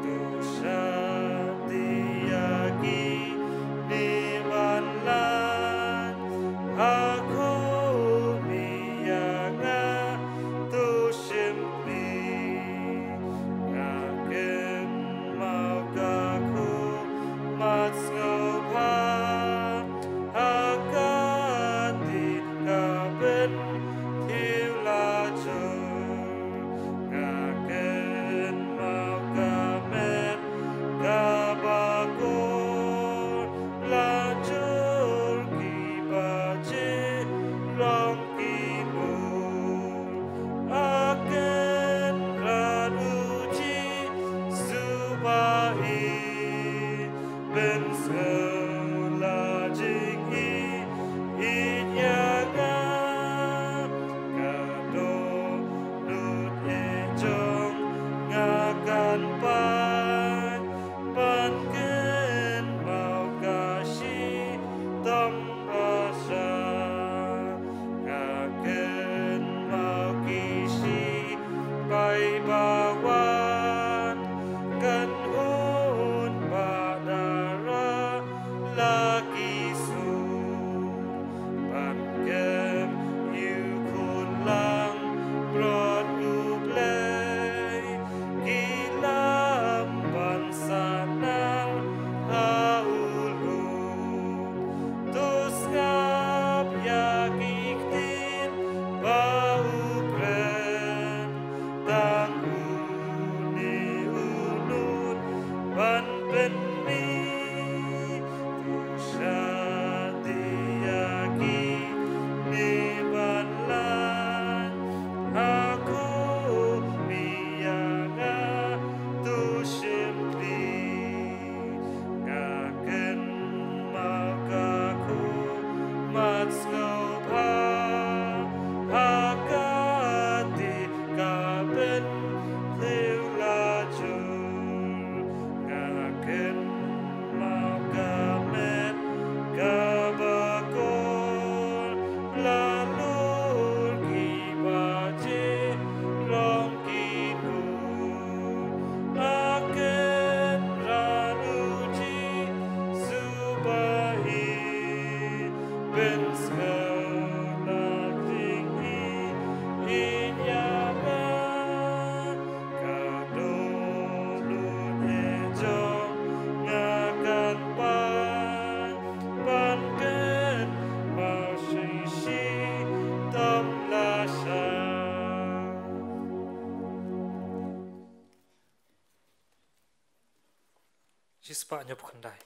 To shah ïa kine ban lait, ha khmih ïa nga to shymphang. Nga kynmaw ka khmat sngewbha ha ka ktien ka pynthiew la jur. Nga kynmaw ka met kaba kor la jur, kiba jrong ki mur. Nga kynrad u Jisu ba ïeit, pynsngew la jingïeit ïa nga. Ka dohnud ïeit jong nga kan pan, ban kynmaw ka shitom ba sha. Nga kynmaw ki shipai ba wan, kynhun bad dara Spah hynñiewphew khyndai.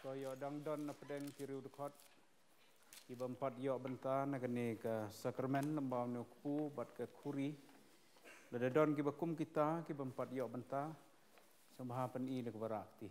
To ïoh dang don na pdeng ki riew dkhot kiba ym pat ïoh bynta na kane ka sakramen lyngba une u kpu bad ka khuri. Lada don kiba kum kita kiba ym pat ïoh bynta, sngewbha pyni da kaba rah kti.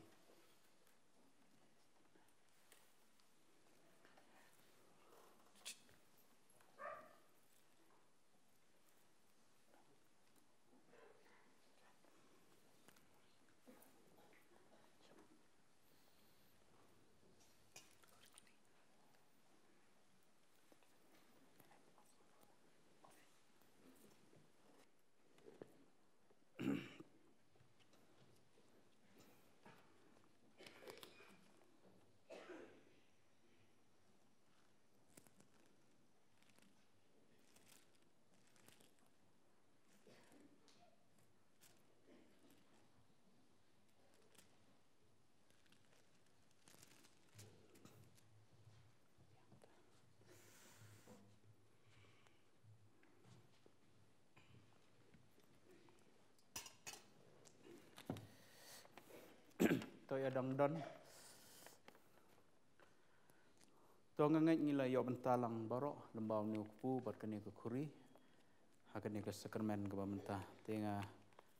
To ïa dang don. To nga ngeit ngi la ïoh bynta lang baroh lyngba une u kpu bad kane ka khuri ha kane ka sakramen kaba mynta. Te nga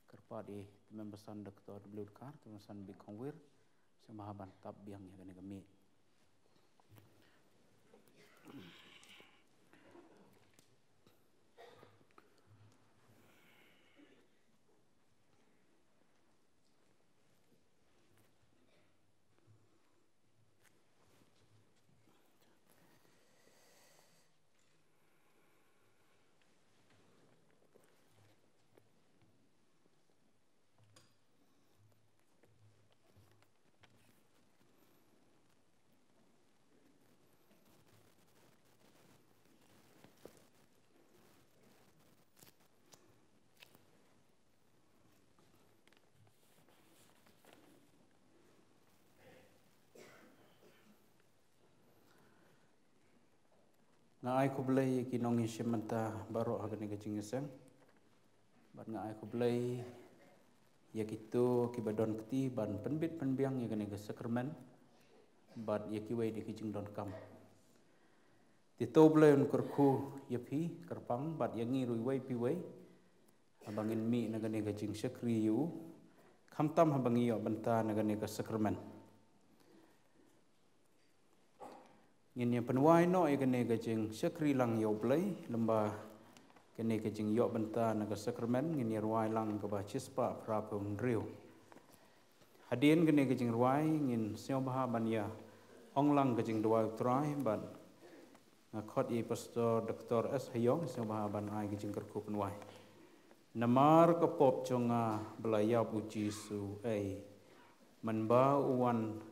kyrpad ïa i Tymmen Basan Doktor W Dkhar, Tymmen Basan Bikhongwir, sngewbha ban tap biang ïa kane ka miej. Nga ai khublei ïa ki nongïashim bynta baroh ha kane ka jingïaseng. Bad nga ai khublei ïa kito kiba don kti ban pynbit pynbiang ïa kane ka sakramen. Bad ïa kiwei de ki jingdonkam. Te to Blei un kyrkhu ïa phi kyrpang bad ïa ngi ruh iwei pa iwei. Haba ngin mih na kane ka jingshakri ïa u. Khamtam haba ngi ïoh bynta na kane ka sakramen. Ngin ïa pynwai noh ïa kane ka jingshakri lang ïa u Blei, lymba kane ka jingïoh bynta na ka sakramen, ngin ïa rwai lang kaba shispah phra phew hynriew. Hadien kane ka jingrwai, ngin sngewbha ban ïa ong lang ka jingduwai u Trai, bad nga khot ïa i Pastor Doktor S Hayong, sngewbha ban ai ka jingkyrkhu pynwai. Namar ka pop jong nga ba la ïap u Jisu ei, mynba u wan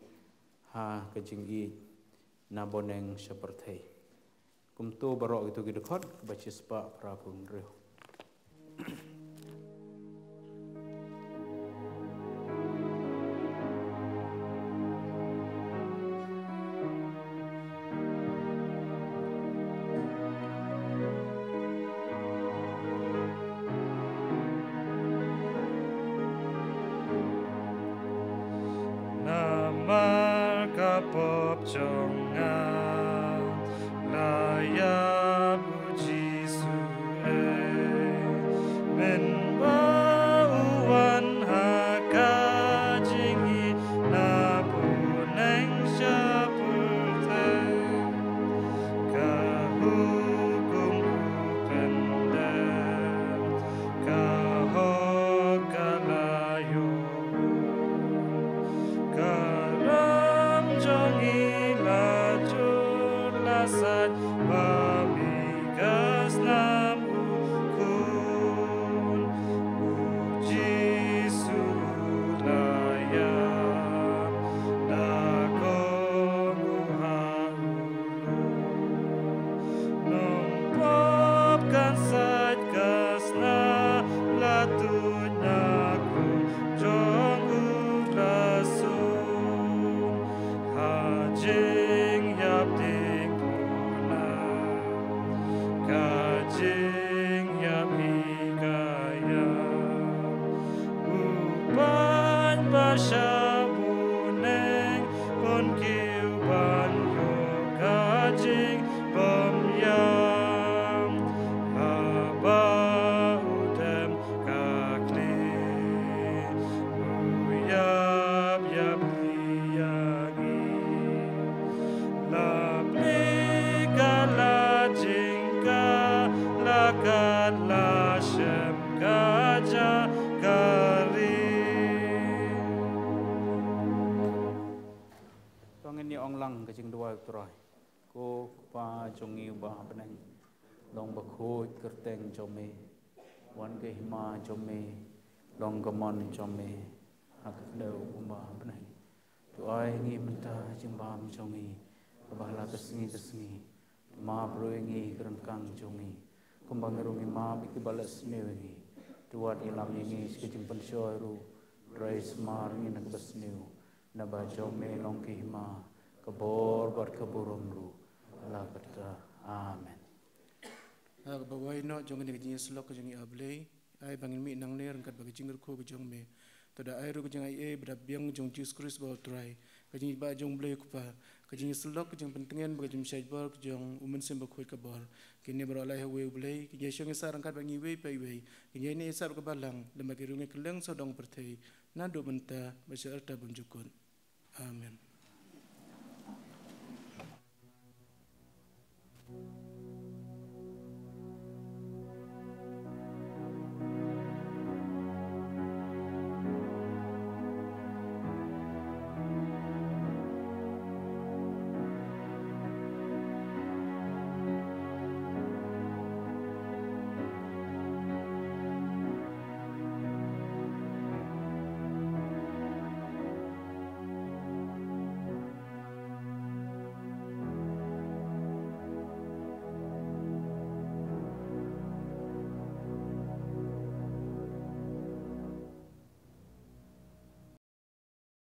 ha ka jingïeit na bneng sha pyrthei. Kumto baroh kito ki dkhot kaba shispah phra phew hynriew. Namar ka pop jong nga la ïap u Jisu ei, mynba u wan ha ka jingïeit na bneng sha pyrthei. Ka hukum u pyndem, ka hok ka la ïoh. Ka ram jong ngi la jur la sait ba mih ka snam u khun. U Jisu la ïap da kong u ha u lum. Nongpop kan sait ka snam la tuid na krum jong u la sum. Ha jingïap ding puna ka jingïap hi ka ïap. U paid ba sha bneng un kiew ban ïoh ka jingbymïap. Haba u dem ka khlieh u ïap ïa phi ïa ngi. La plie ka la jingkha, la kat la shem ka jaka ri. To ngin ïa ong lang ka jingduwai u Trai. Ko Kpa jong ngi uba ha bneng, long bakhuid kyrteng jong me. Wan ka hima jong me, long ka mon jong me ha ka kdew kumba ha bneng. To ai ngi mynta ka jingbam jong ngi kaba ha la ka sngi ka sngi. Map ruh ïa ngi ka ryngkang jong ngi kumba ngi ruh ngi map ïa kiba la sniew ïa ngi. To wat ïalam ïa ngi sha ka jingpynshoi ruh, hynrei sumar ngi na kaba sniew. Naba jong me long ka hima, ka bor bad ka burom ruh la katta. Amen. Ha kaba wai noh jong kane ka jingïasyllok ka jong ngi, A Blei, ai ba ngin mih nangne ryngkat bad ka jingkyrkhu ka jong me. To da ai ruh ka jingaiei bad da biang jong Jisu Khrist ba u Trai, ka jingïeit ba jong U Blei Kpa, ka jingïasyllok, ka jingpyntngen bad ka jingshait bor ka jong U Mynsiem Bakhuid ka bor. Kine baroh la ai ha uwei U Blei, ki ïashong ïasah ryngkat bad ngi iwei pa iwei, ki ïaineh ïasah bad ka balang, lem bad ki ruh ngi kylleng sawdong pyrthei, naduh mynta bad sha arta bymjukut. Amen.